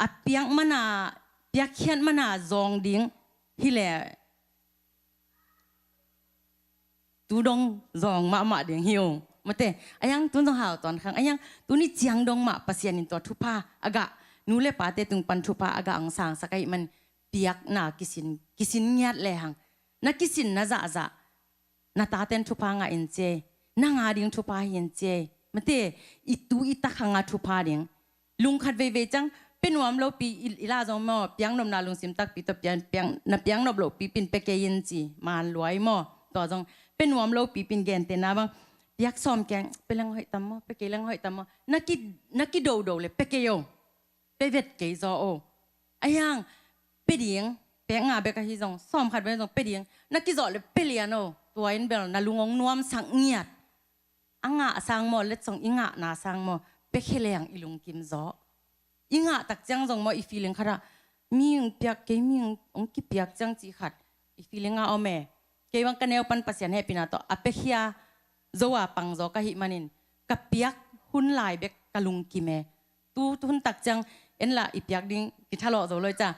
a piak man a, piakkhiat man a zawng ding hi leh tu dong zawng mahmah ding hi ung. Mate, ahi hang tun zong hau tawn khang, ahi hang tuni ciang dong mah Pasian in tua thupha a gah, nu le pate tung pan thupha a gah hong sangsak ahih man piakna kisin, kisin ngiat le hang. Na kisin na zahzah, na taten thupha ngah in ci ei, nang a ding thupha hi in ci ei. Mate, i tu i ta khang a thupha ding. Lungkhat veivei ciang, pia nuam lopi i, i la zong maw, piaknopna lungsim takpi tawh piang, piang, na piaknop lopi pen pia kei in ci, man luai maw. Tua zong pia nuam lopi pen gentehna bang, piak sawm keng, pia leng hoih tam maw, pia kei leng hoih tam maw. Na ki, na kidodo le pia kei o. Pia vet kei zaw o. Ahi hang pia ding, pek nga bek ahi zong, sawm khat bek zong pia ding, na kizawh le pia lian o. Tua in bel na lung hong nuamsak ngiat. A ngah sang maw, letsong i ngahna sang maw, pia khia leng i lungkim zaw. I ngah tak ciang zong maw, i feeling khat ah, mi hong piak, kei mi hong kipiak ciang cih khat i feeling ah om e. Kei bang ka neu pan Pasian hehpihna tawh a piakhia zo a pang zaw ka hih manin, ka piak hun lai bek ka lungkim e. Tu hun tak ciang en lah i piak ding kithalawh zo lo ih ciang,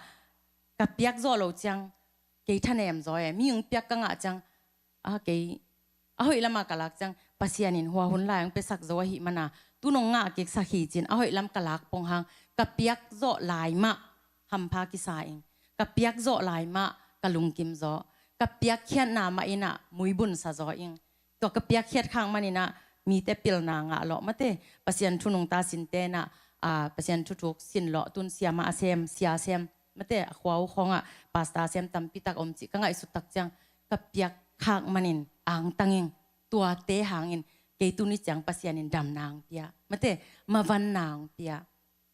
ka piak zawh lo ciang kei thanem zaw e. Mi hong piak ka ngah ciang, a, kei a hoih lamah ka lak ciang, Pasian in hua hun lai hong piasak zo ahih mana, tu nong ngah kiksak hi ci-in a hoih lam ka lak pong hang, ka piak zawh lai mah hampha kisa ing. Ka piak zawh lai mah ka lungkim zaw. Ka piakkhiatna mah in ah muibun sa zaw ing. Tua ka piakkhiat khak manin ah mite pilna ngah lawh, mate, Pasian thu nungta sinte in ah, a, Pasian thuthuk sin lawh, tun siamah a sem, sia sem, Mate, a khua uh khawngah pastor siam tampi tak om cih ka ngaihsut tak ciang ka piak khak manin angtang ing. Tuate hangin kei tuni ciang Pasian in damna ang pia, mate, mavanna ang pia.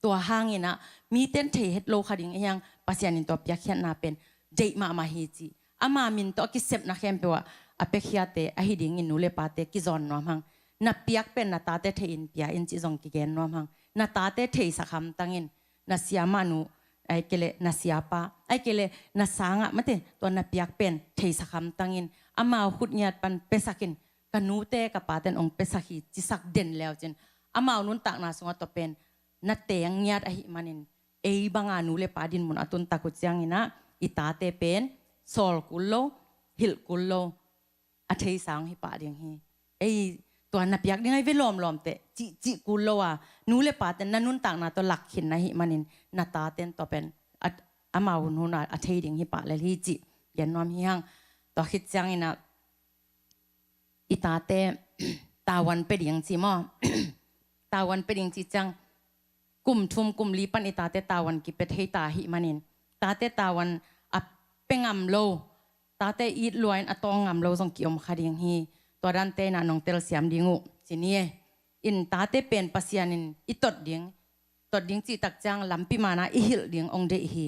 Tua hangin ah miten thei het lo kha ding hi hang, Pasian in tua piakkhiatna pen deih mahmah hi ci. Ama min tawh a kisepna khempeuh ah a piakkhiate ahi dingin nu le pate kizawn nuam hang. Na piak pen na tate thei in pia in cih zong kigen nuam hang. Na tate theisak hamtang in, na siamahnu, ai kei leh na siapa, ai kei leh na sangah, mate, tua na piak pen theisak hamtang in, amau khut ngiat pan piasak in, ka nute ka paten ong piasak hi cisak den leucin, amau nuntakna sungah tua pen na teng ngiat ahih manin, ei banga nu le pa dinmun a tun tak uh ciangin ah i tate pen sawl kul lo, hilh kul lo, a theisa ong hi pah ding hi. Ei, tua na piak ding ahi ve lawmlawm teh, cih, cih kul lo a, nu le paten na nuntakna tawh lak khin na hih manin, na taten tua pen a, amau hunhun a, a thei ding hi pah lel hi cih gen nuam hi hang. Tua khit ciangin ah i tate tavuan pia ding ci maw? Tavuan pia ding ci ciang, kum thum kum li pan i tate tavuan kipia thei ta ahih manin, tate tavuan a pia ngam lo, tate it lua in a tawng ngam lo zong kiom kha ding hi. Tua dante in ah nong telsiam ding uh ci ni e. In tate pen Pasian in i tot ding, tot ding cih tak ciang lampi mana i hilh ding ong deih hi.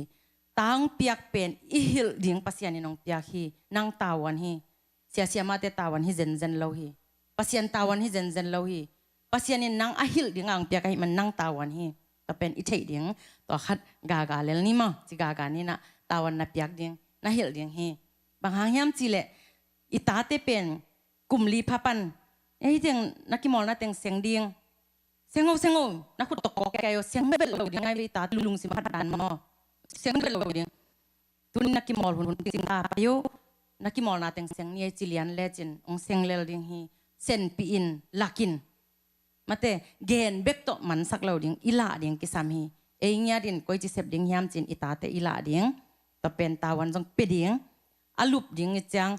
Ta ong piak pen i hilh ding Pasian in ong piak hi. Nang tavuan hi. Siasia mahte tavuan hi zenzen lo hi. Pasian tavuan hi zenzen lo hi. Pasian in nang a hilh ding a ong piak ahih man nang tavuan hi. Tua pen i theih ding, tua khat gaga lel ni maw, ci gaga ni in ah, tavuan na piak ding, na hilh ding hi. Bang hang hiam cih leh, i tate pen kum li pha pan, ei teng na kimawlna teng seng ding. Seng o, seng o, na khut tawh kawk kei o, seng vet lo ding ahi ve, i tate lungsim phat dan maw? Seng vet lo ding. Tuni na kimawl hun hun cing ta pai o, na kimawlna teng seng ni ei ci lian lecin ong seng lel ding hi. Senpih in, lak in, mate, gen bek tawh mansak lo ding, i lah ding kisam hi. Ei ngiat in koici sep ding hiam cin i tate i lah ding. Tua pen tavuan zong pia ding. A lup ding i ciang,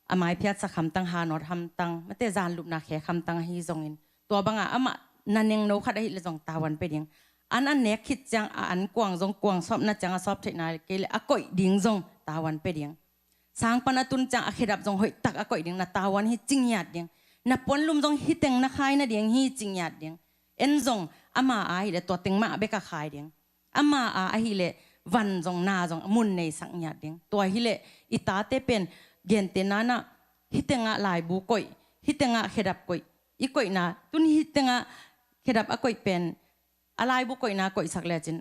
a maiphiatsak hamtang, hanawt hamtang, mate, zan lupna khek hamtang ahi zongin, tua banga amah na nengno khat ahih leh zong tavuan pia ding. An a nek khit ciang a an kuang zong kuang sawpna ciang a sawp theihna kei leh a koih ding zong tavuan pia ding. Sang pan a tun ciang a khedap zong hoih tak a koih ding, na tavuan hi ci ngiat ding. Na puanlum zong hih teng na khai nading hi ci ngiat ding. En zong ama a hih leh tua teng mah bek a khai ding. Ama a ahih leh van zong na zong mun neisak ngiat ding. Tua hi leh i tate pen gentehna in ah hih tengah laibu koih, hih tengah khedap koih, i koihna, tun hih tengah khedap a koih pen a laibu koihna koihsak lecin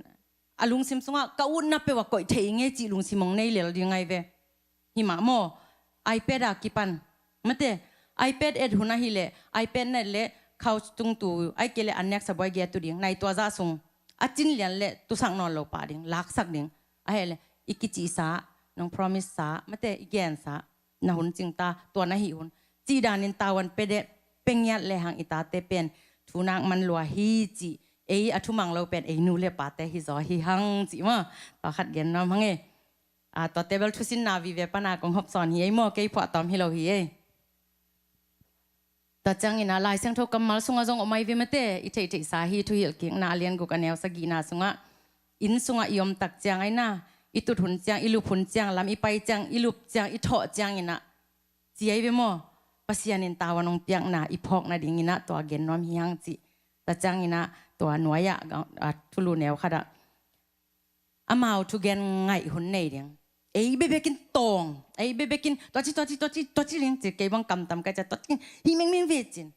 a lungsim sungah ka utna peuh a koih thei ing e cih lungsim ong nei lel ding ahi ve. Hi mah maw? iPad a kipan, mate, iPad et hun ahih leh, iPad na et leh couch tung tu, ai kei leh an nek sabuai ge tu ding, nai tua zah sung a cin lian leh tusak nawn lo pah ding, laksak ding. Ahih leh i kicihsa, nong promise sa, mate, i gensa, na hun cing ta, tua na hih hun, cih danin tavuan pia deh, pia ngiat lehang i tate pen thu nak man lua hi cih, ei a thumang lo pen ei nu le pate hi zaw hi hang cih maw? Tua khat gen nuam hang e. A, tua table thusinna vive pana kong hopsawn hi ei maw, kei phuahtawm hi lo hi ei. Tua ciangin ah Lai Siangtho kammal sungah zong om ahi ve, mate, i theihtheihsa hi. Thuhilhkikna a lian guk a neu sagihna sungah, inn sungah i om tak ciang ahi na, i tut hun ciang, i lup hun ciang, lam i pai ciang, i lup ciang, i thawh ciangin ah, ci ahi ve maw? Pasian in tavuan ong piakna i phawk nadingin ah tua gen nuam hi hang cih. Tua ciangin ah tua nuai-ah, a, thulu neu khatah, amau thugen ngaih hun nei ding. Ei bebekin tawng, ei bebekin tuaci, tuaci, tuaci, tuaci ding ci, kei bang kamtam kai ca tuaci hih mengmeng ve cin.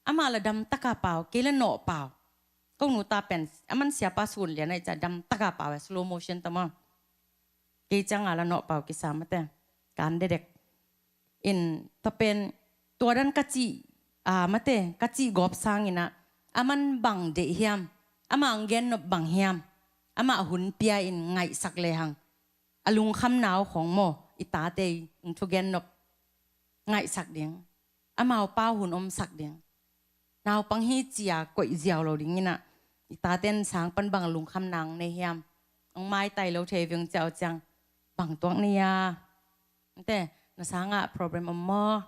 Amah la damtaka pau, kei la nawh pau. Ko nu ta pen, aman siapa sun lian ahi ca damtaka pau, slow motion ta maw. Kei cianga la nawh pau kisa, mate, kan dedek. In tua pen, tua dan ka cih, a, mate, ka cih gawp sangin ah, aman bang deih hiam, amah ong gennop bang hiam, amah hun pia in ngaihsak lehang, a lungkhamna uh khawng maw, i tate i ong thugennop ngaihsak ding, amau pau hun omsak ding. Naupang hi cia koih ziau lo dingin ah, i taten sang pan bang lungkhamna ong nei hiam, ong maitai lo thei veng ciau ciang, bang tuak nei a, mate, na sangah problem om maw,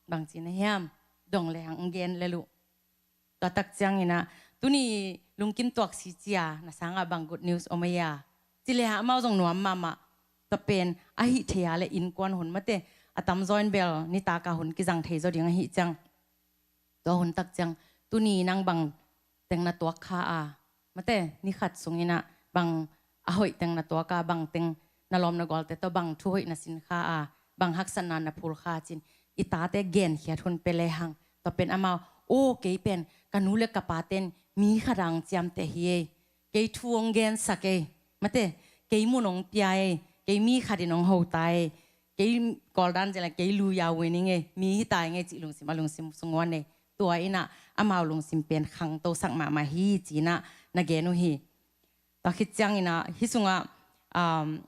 bang ci na hiam, dong lehang ong gen lel uh. Tua tak ciangin ah, tuni lungkim tuak si cia, na sangah bang good news om ei a, Ci le amau zong nuam mahmah. Tua pen ahih thei a le innkuan hun mate, a tamzaw in bel nitaka hun kizang thei zaw ding ahih ciang, tua hun tak ciang tuni nang bang teng na tuak kha a, mate, ni khat sungin ah bang a hoih teng na tuak a, bang teng na lawm na gualte tawh bang thu hoih na sin kha a, bang haksatna na phul kha a ci-in i tate genkhiat hun pia lehang, tua pen amau, aw, kei pen ka nu le ka paten mi khat a ong ciamteh hi ei, kei thu ong gensak ei, mate, kei mun ong pia ei, kei mi khat in ong ho ta ei, kei Kawldan ci le kei lu yau wi ning ei, mi hi ta ing ei cih lungsim a lungsim sung ua nei. Tua in ah amau lungsim pen khangtosak mahmah hi ci-in ah na gen uh hi. Tua khit ciangin ah hih sungah, um,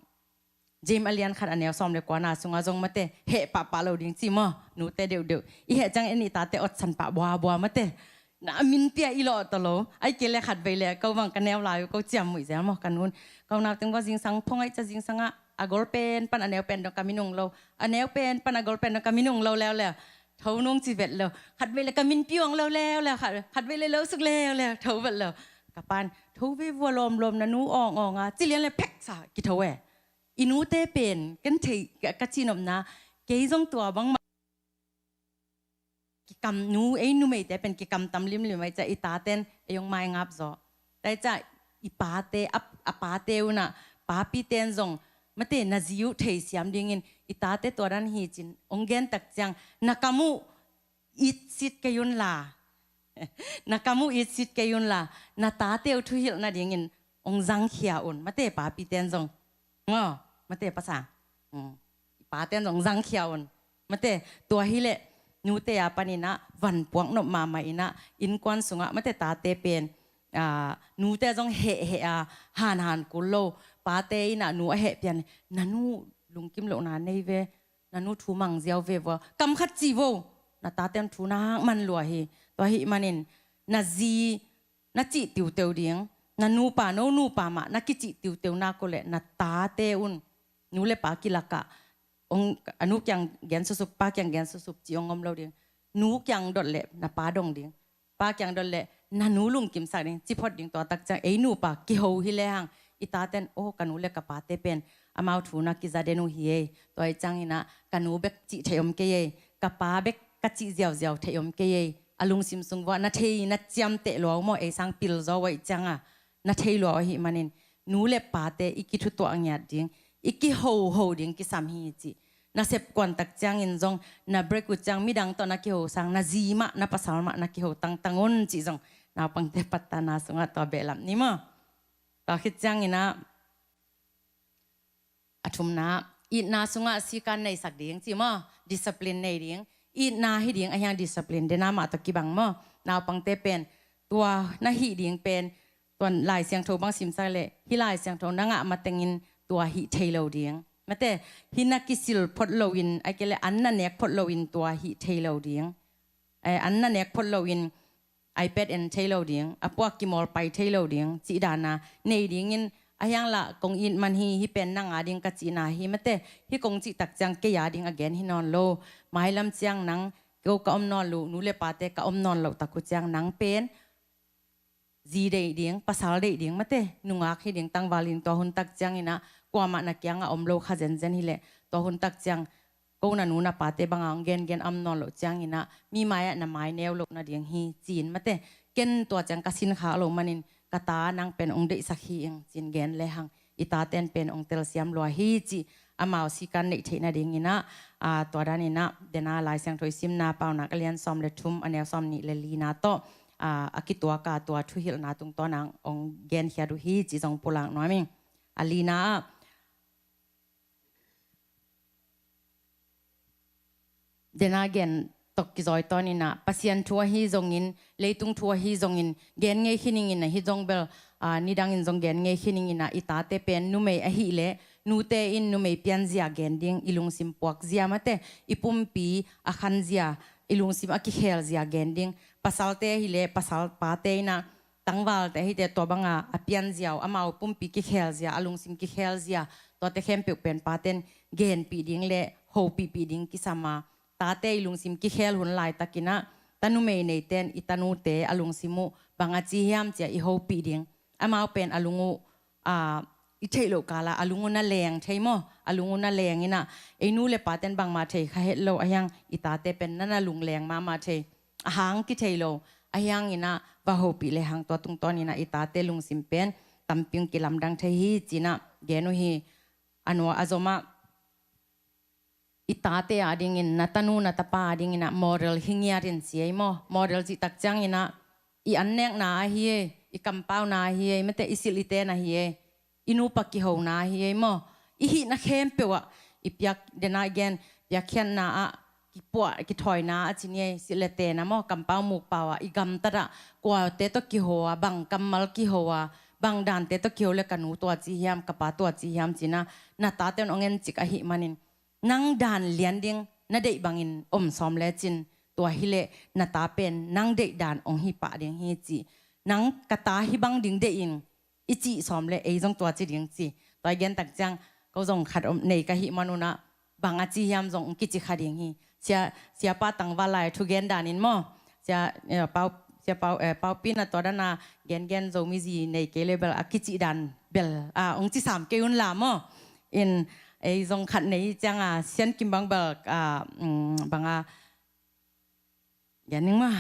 James a lian khat a neu sawm le kuana sungah zong mate, heh pahpah lo ding ci maw, nute deuhdeuh. I heh ciang en i tate otsan pah buabua mate. Na min pia i lawh tawh lo. Ai kei le khatvei le ko bang ka neu lai uh ko ciam muih zel maw, ka nun. Ko nau teng bua zingsang phongaih ca zingsangah a gol pen pan a neu pen dong ka minung lo, a neu pen pan a gol pen dong ka minung lo leuleu. Tho nung ci vet lo. Khatvei le ka min piuang lo leuleu. Khat, khatvei le lo suk leuleu. Tho vet lo. Ka pan, tho ve vua lawmlawm na nu awng awng a. Ci lian le phek sa kitho e. I nute pen, kan thei, ka, ka cihnopna, kei zong tua bangmah. Kikam nu, ei numeite pen kikamtam limlim ai ca i taten, ei ong maingap zaw. Tai ca i pate, a, a pate unah, papi ten zong, mate na zi uh thei siam dingin, i tate tua dan hi cin, ong gen tak ciang, na kam uh, itsit kei unla. Na kam uh itsit kei unla, na tate uh thuhilh nadingin ong zangkhia un. Mate papi ten zong. Ngo, mate pasa. Hmm. I pa ten zong zangkhia un. Mate, tua hileh, nute a paninah, van puak nop mahmah inah, innkuan sungah, mate tate pen, ah, nute zong heh heh a, han han kul lo, pate inah, nu a heh pian, na nu lungkim lohna nei ve, na nu thu mang ziau ve vua. Kam khat ci vo. Na taten thu nak man lua hi. Tua hih manin na zi na cih tiuteu ding. Na nupa, no nupa mah na kicih tiuteu nak uh leh na tate un. Nu le pa kilakah. Ong, a nu kiang gen susup, pa kiang gen susup ci ong om lo ding. Nu kiang dot leh na pa dong ding. Pa kiang dot leh na nu lungkimsak ding, ci phot ding tua tak ciang ei nupa kiho hi lehang i taten, aw, ka nu le ka pate pen amau thu na kiza den uh hi ei. Tua i cianginah ka nu bek cih theih om kei ei. Ka pa bek ka cih ziauziau theih om kei ei. A lungsim sung vuah na thei na ciamteh lua uh maw, ei sang pil zaw uh aih cianga. Na thei lua uh ahih manin nu le pate i kithutuah ngiat ding, i kihoho ding kisam hi cih. Na sep kuan tak ciangin zong, na break uh ciang midang tawh na kiho sang, na zi mah, na pasal mah, na kiho tangtang un cih zong. Naupangte pattana sungah tua behlap ni maw. Tua khit cianginah, a thumna, itna sungah sikan neisak ding, ci maw, discipline nei ding. Itna hi ding, a hiang discipline, dena mah tawh kibang maw. Naupangte pen, tua na hih ding pen, tua Lai Siangtho bang simsak leh, hih Lai Siangtho na ngah matengin tua hih thei lo ding. Mate, hih na kisil phot loin, ai kei leh an na nek phot loin tua hih thei lo ding. Eh, an na nek phot loin, iPad en thei lo ding, a puak kimawl pai thei lo ding, cih dana, nei dingin, a hiang lah kong it man hi, hih pen nang a ding ka cihna hi, mate, hih kong cih tak ciang kei a ding a gen hi nawn lo, mailam ciang nang, ko ka om nawn lo, nu le pate ka om nawn lo tak uh ciang nang pen, zi deih ding, pasal deih ding, mate, nungak hi ding, tangval hi ding, tua hun tak cianginah, kuamah na kiangah om lo kha zenzen hileh, tua hun tak ciang, ko na nu na pate banga ong gengen om nawn loh cianginah, mi mai-ah na mai neu loh nading hi, ci-in mate, ken tua ciang ka sin khak loh manin, ka ta nang pen ong deihsak hi ing, ci-in gen lehang, i taten pen ong telsiam lua hi, cih amau sikan neih theih nadinginah, ah, tua daninah, dena Lai Siangtho i simna Paunak a lian sawm le thum, a neu sawm nih le lina tawh, ah, a kituaka tua thuhilhna tungtawnah ong genkhiat uh hi, cih zong pulak nuam ing. A lina ah, dena gen tok kizawi tawninah, Pasian thu ahi zongin, leitung thu ahi zongin, gen ngei khiningin ahi zong bel, ah, nidangin zong gen ngei khiningin ah, i tate pen numei ahih leh, nute in numei pianzia gen ding, i lungsim puakzia mate, i pumpi a khanzia, i lungsim a kikhelzia gen ding, pasalte ahih leh, pasal pate inah, tangvalte ahite tua banga a pianzia uh, amau pumpi kikhelzia, a lungsim kikhelzia, tuate khempeuh pen paten genpih ding le hopihpih ding kisam a, tate i lungsim kikhel hun laitakinah, tanumei neiten i tanute a lungsim uh bang a ci hiam cia i hopih ding. Amau pen a lung uh, a, i theih loh kala a lung uh na leng thei maw? A lung uh na leng inah, ei nu le paten bangmah thei kha het lo, ahiang i tate pen na na lungleng mahmah thei. A hang kithei lo, ahiang inah va hopih le hang tua tungtawn inah i tate lungsim pen tampi ong kilamdang thei hi cinah gen uh hi. A nua a zomah i tate a dingin, na tanu na tapa a dinginah model hi ngiat in ci ei maw? Model cih tak cianginah i annekna ahi ei, i kampauna ahi ei, mate i silh i ten ahi ei, i nupa kihona ahi ei maw? I hihna khempeuh ah i piak, dena i gen, piakkhiatna ah kipuah kithawina a ci ni ei, silh le ten ah maw, kampau mukpau ah i gamtat ah kuate tawh kiho a, bang kammal kiho a, bang dante tawh kiho le ka nu tua ci hiam, ka pa tua ci hiam cinah na tate un ong encik ahih manin, nang dan lian ding na deih bangin om sawm lecin, tua hileh na ta pen nang deih dan ong hi pah ding hi ci. Nang ka ta hi bang ding deih in i cih sawm le ei zong tua ci ding ci. Tua i gen tak ciang ko zong khat om nei ka hih manunah bang a ci hiam zong ong kici kha ding hi. Sia, siapa tangval lai thugen danin maw? Sia, eh, pau, sia pau, eh, paupina tua dana gengen Zomi zi nei kei le bel a kici dan bel a ong ci sam kei un la maw? In ei zong khat nei cianga sian kim bang bel a, mm, banga gen ning ma.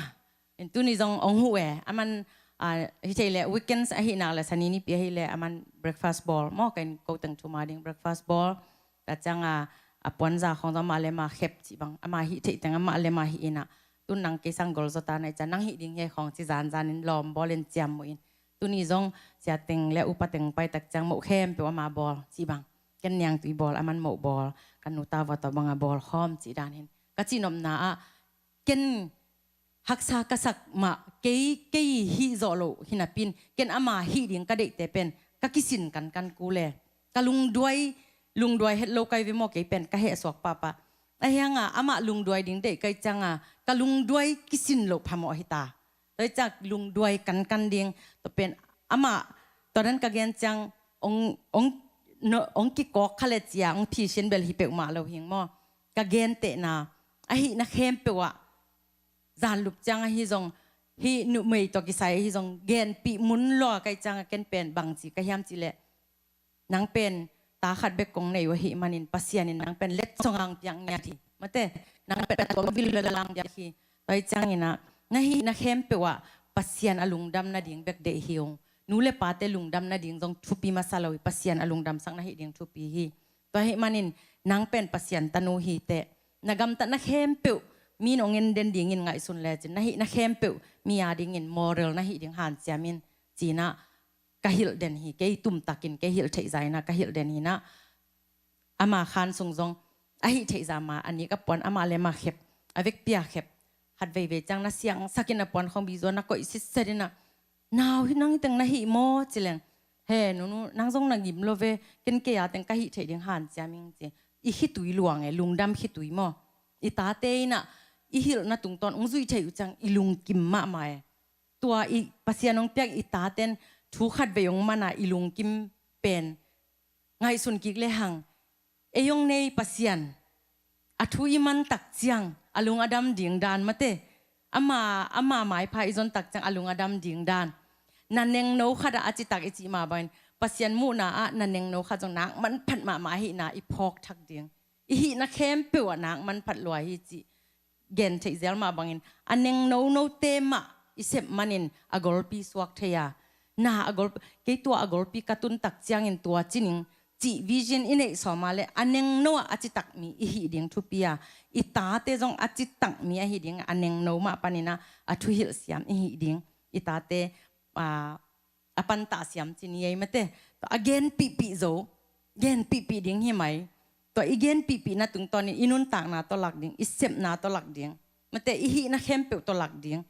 In tuni zong ong huh e, aman, ah, hi thei le weekends ahi nak le sani nipi ahi le aman breakfast bawl maw, ka in ko teng thuma ding breakfast bawl. Ka cianga a puanza khong zong amah le amah khep cih bang, amah hih theih teng amah le amah hih inah, tun nang kei sang gol zota na i ciang nang hih ding hi khong ci zanzan in lawm bawl in ciam muh in. Tuni zong sia teng le upa teng pai tak ciang moh khempeuh amah bawl cih bang. Ken niangtui bawl, aman moh bawl, ka nu ta vua tawh banga bawl khawm cih dan hin. Ka cihnopna ah ken haksa ka sak mah, kei, kei hih zawh loh hinapin, ken ama hih ding ka deihte pen ka kisin kankan kul e. Ka lungduai, lungduai het lo kai ve maw, kei pen ka heh suak pahpah. Ahianga amah lungduai ding deih kai cianga ka lungduai kisin loh phamawh hita. Tua i ciak lungduai kankan ding, tua pen amah tua dan ka gen ciang ong, ong, no, ong kikawk kha le cia ong phisin bel hi peuhmah lo hing maw? Ka gentehna ahihna khempeuh ah zanlup ciang ahi zong, hih numei tawh kisai ahi zong genpih mun lua kai cianga ken pen bangci ka hiam cih leh nang pen ta khat bek kong nei uh ahih manin Pasian in nang pen letsong ang piak ngiat hi. Mate, nang pen a tuam vil lua lang piak hi. Tua i cianginah na hihna khempeuh ah Pasian a lungdam nading bek deih hi ung. Nu le pate lungdam nading zong thupi masa lo hi, Pasian a lungdamsak na hih ding thupi hi. Tua ahih manin nang pen Pasian tanu hi teh, na gamtatna khempeuh mi in ong en den dingin ngaihsun lecin na hihna khempeuh mi a dingin model na hih ding hanciam in cinah ka hilh den hi, kei tumtakin, kei hilh theihza inah ka hilh den hinah. Ama khan sung zong a hih theihza ma, a nik a puan amah le amah khep, a vekpi a khep. Khat veivei ciang na siangsakin a puan khong bizua na koih sitset inah, nau hi nang hiteng na hih maw ci leng, he nunu nang zong na ngim lo ve, ken kei a teng ka hih theih ding hanciam ing ci. I khitui luang e, lungdam khitui maw? I tate inah i hilhna tungtawn ong zuih theih uh ciang i lungkim mahmah e. Tua i Pasian ong piak i taten thu khat vei ong mana i lungkim pen ngaihsun kik le hang, ei ong nei Pasian a thu i man tak ciang a lung a dam ding dan mate, ama, ama maipha i zon tak ciang a lung a dam ding dan. Na nengno khat ah a citak i cih mah bangin Pasian muhna ah na nengno khat zong nak manphat mahmah ahihna i phawk thak ding. I hihna khempeuh ah nak manphat lua hi cih gen theih zel mah bangin a nengno note mah i sep manin a golpi suak thei a, na a golpi, kei tua a golpi ka tun tak ciangin tua ci ning cih vision i neih sawm a le a nengno ah a citak mi i hih ding thupi a, i tate zong a citak mi ahi ding a nengno mah paninah a thuhilh siam i hih ding i tate, ah, a pantah siam ci ni ei mate. Tua a genpihpih zo, genpihpih ding hi mai. Tua i genpihpihna tungtawnin i nuntakna tawh lak ding, i sepna tawh lak ding, mate, i hihna khempeuh tawh lak ding.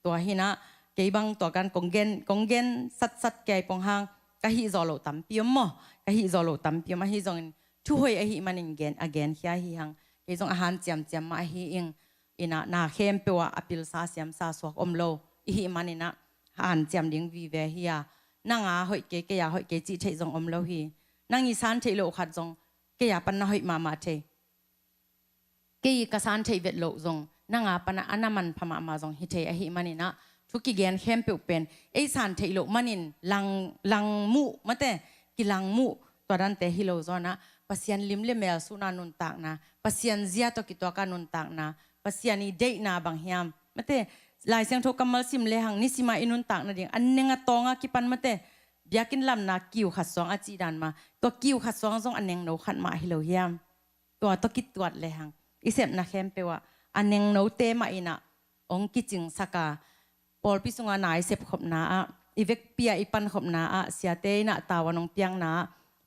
Tua hinah kei bang tua kan kong gen, kong gen satsat kei pong hang, ka hih zawh loh tampi om maw? Ka hih zawh loh tampi om ahi zongin thuhoih ahih manin gen, a genkhia hi hang. Kei zong a hanciamciam mah ahi ing. Inah na khempeuh ah a pilsa siamsa suak om lo i hih maninah hanciam ding vive hi a, nang a hoih kei, kei a hoih kei cih theih zong om lo hi. Nang i san theih loh khat zong kei a pan na hoih mahmah thei, kei i ka san theih vet loh zong nang a panah a na manpha mahmah zong hi thei ahih maninah thu kigen khempeuh pen ei san theih loh manin lang, lang muh mate, kilangmuh, tua dante hi lo zaw in ah, Pasian lim le mel suhna nuntakna, Pasian zia tawh kituak a nuntakna, Pasian i deihna bang hiam. Mate, Lai Siangtho kammal sim lehang, nisim a i nuntakna ding a neng a tawng a kipan, mate, biakinn lamna kiu khat suang a cih dan mah, tua kiu khat suang zong a nengno khat mah hi lo hiam. Tua tawh kituat lehang, i sepna khempeuh ah a nengnote mah in ah hong kicingsak a, pawlpi sungah na i sepkhopna ah, i vekpi ah i pankhopna ah, siate in ah tavuan hong piakna ah,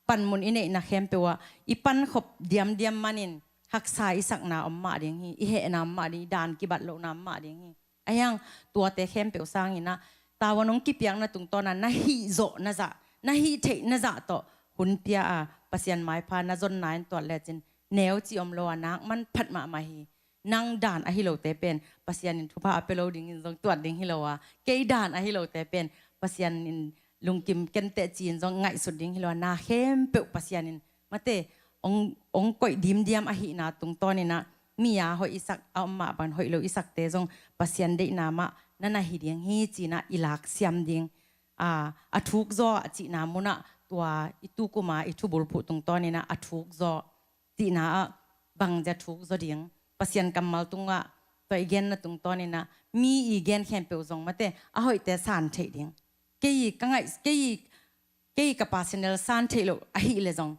panmun i neihna khempeuh ah i pankhop diamdiam manin haksa i sakna om mah ding hi, i hehna om mah ding, i dan kibat lohna om mah ding hi. Ahi hang tuate khempeuh sangin ah, tavuan hong kipiakna tungtawn a na hih zawh na zah, na hih theih na zah tawh hun pia a, Pasian maipha na zonna in tuat lecin neu cih om lo a, nak manphat mahmah hi. Nang dan ahi lote pen Pasian in thupha a pia lo dingin zong tuat ding hi lo a, kei dan ahi lote pen Pasian in lungkim kenteh ci-in zong ngaihsut ding hi lo a, na khempeuh Pasian in, mate, hong, hong koih dimdiam ahihna tungtawn in ah, mi a hoih i sak a om mah bangin hoih lo i sakte zong Pasian deihna mah na na hi ding hi ci-in ah i laksiam ding. A, a thuk zaw a cihna mun ah, tua i tukum a i thubulphuh tungtawn in ah a thuk zaw cihna ah, bangzia thuk zaw ding. Pasian kammal tungah tua i genna tungtawn in ah, mi i gen khempeuh zong, mate, a hoihte san theih ding. Kei ka ngaih, kei, kei ka personal san theih loh ahih leh zong,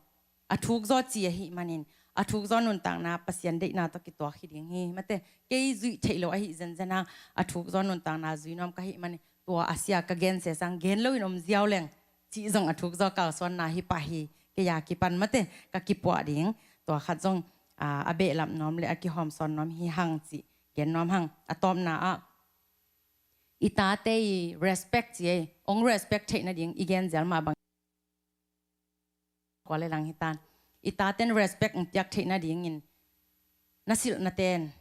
a thuk zaw ci ahih manin, a thuk zaw nuntakna Pasian deihna tawh kituak hi ding hi, mate. Kei zuih theih loh ahih zenzen hang, a thuk zaw nuntakna zui nuam ka hih manin, tua a sia ka gen sesang gen loin om ziau leng cih zong a thuk zaw kalsuanna hi pah hi. Kei a kipan, mate, ka kipuah ding, tua khat zong, a, a behlap nuam le a kihawmsawn nuam hi hang cih gen nuam hang. A tawpna ah, i tate i respect ci ei, hong respect theih nading i gen zial mah bang. Kua le lang hi tan. I taten respect hong piak theih nadingin na silhna ten,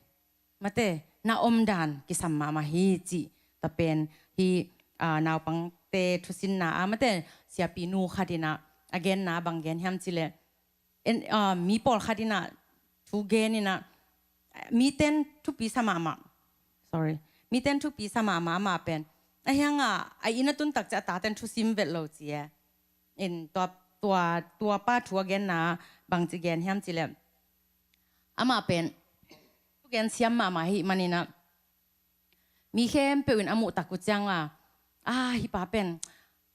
mate, na omdan kisam mahmah hi cih. Tua pen hi, a, naupangte thusinna ah, mate, siapi nu khat in ah a genna bang gen hiam cih leh, en, a, mi pawlkhat in ah thu gen in ah, miten thupi sa mahmah. Sorry. Miten thupi sa mahmah, amah pen. Ahi hang a, a inn a tun tak ciang a taten thusim vet lo ci e. In tua, tua, tua pa thu a genna bangci gen hiam cih leh, amah pen thugen siam mahmah ahih manin ah, mi khempeuh in a muh tak uh ciang a, a, hih pa pen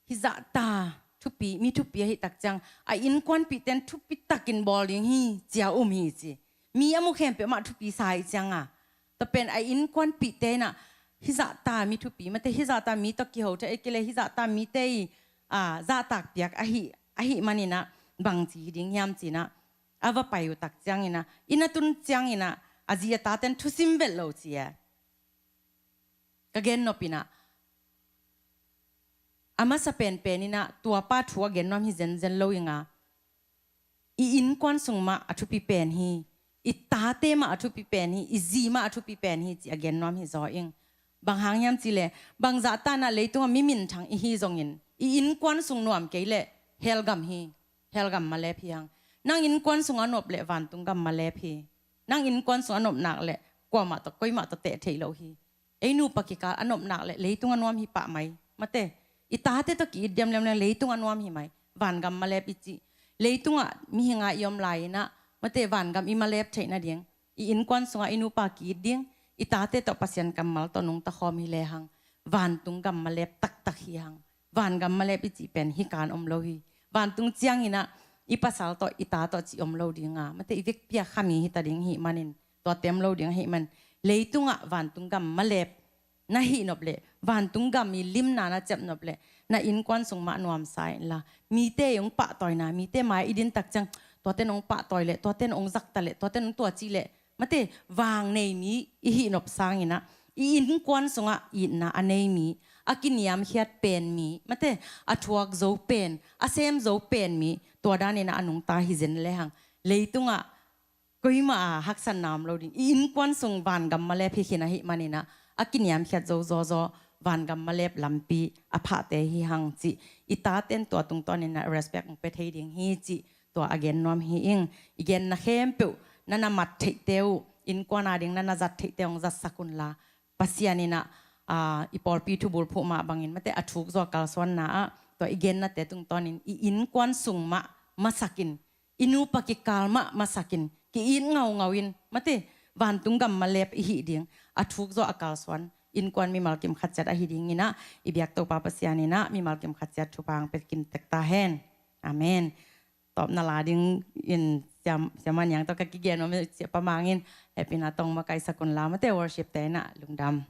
hih zahta thupi, mi thupi ahih tak ciang, a innkuanpihte in thupi takin bawl ding hi ci a um hi ci. Mi a mu khempeuh amah thupi sa ahih ciang a, tua pen a innkuanpihte in ah, hih zahta mi thupi, mate, hih zahta mi tawh kiho thei, ahih kei leh hih zahta mite i, a, zahtak piak ahih, ahih manin ah bangci hi ding hiam ci-in ah, a va pai uh tak ciangin ah, inn a tun ciangin ah, a zi a taten thusim vet lo ci e. Ka gen nop in ah, a masa penpen in ah tua pa thu a gen nuam hi zenzen lo ing a, i innkuan sung mah a thupi pen hi, i tate mah a thupi pen hi, i zi mah a thupi pen hi ci a gen nuam hi zaw ing. Bang hang hiam cih leh, bang zahta in ah leitungah mi minthang i hi zongin, i innkuan sung nuam kei leh hell gam hi, hell gam malep hi hang. Nang innkuan sung a nop leh vantung gam malep hi. Nang innkuan sung a nop nak leh kuamah tawh, koimah tawh teh theih loh hi. Ei nupa kikal a nop nak leh leitung a nuam hi pah mai. Mate, i tate tawh ki-it diam liamliam leitung a nuam hi mai. Vangam malep i cih. Leitungah mihing a i om lai in ah, mate, vangam i malep theih nading, i innkuan sungah i nupa ki-it ding, i tate tawh Pasian kammal tawh nungta khawm hi lehang, vantung gam malep taktak hi hang. Vangam malep i cih pen hih kan om lo hi. Vantung ciangin ah i pasal tawh, i ta tawh cih om lo ding a, mate, i vekpi a khami hi ta ding ahih manin, tuate om lo ding ahih man, leitungah vantung gam malep na hih nop leh, vantung gam i limna na ciap nop leh, na innkuan sung mah nuamsa inla, mite hong pahtawina, mite mai i din tak ciang, tuate hong pahtawi leh, tuate hong zahtak leh, tuate hong tua cih leh, mate, vang nei mi i hih nop sangin ah, i innkuan sungah itna a nei mi, a kiniamkhiat pen mi, mate, a thuak zo pen, a sem zo pen mi, tua danin ah a nungta hi zen lehang, leitungah koimah a haksatna om lo ding. I innkuan sung vangam malep hi khin ahih manin ah, a kiniamkhiat zo zawzaw, vangam malep lampi a phahte hi hang cih. I taten tua tungtawnin ah respect hong pia thei ding hi cih, tua a gen nuam hi ing. I genna khempeuh na na mat theihte uh, innkuan a ding na na zat theihte hong zatsak unla, Pasian in ah, a, i pawlpi thubulphuh mah bangin, mate, a thuk zaw kalsuanna ah, tua i gennate tungtawnin i innkuan sung mah masakin, i nupa kikal mah masakin, ki-it ngaungau in, mate, vantung gam malep i hih ding, a thuk zawh a kalsuan innkuan mimal kim khat ciat ahi dingin ah, i biak Topa Pasian in ah mimal kim khat ciat thupha hong pia kim tek ta hen. Amen. Tawpna la dingin siam, siam an yang tawh ka kigen om, siapa mangin hehpihna tawh makaihsak un la, mate, worship te in ah lungdam.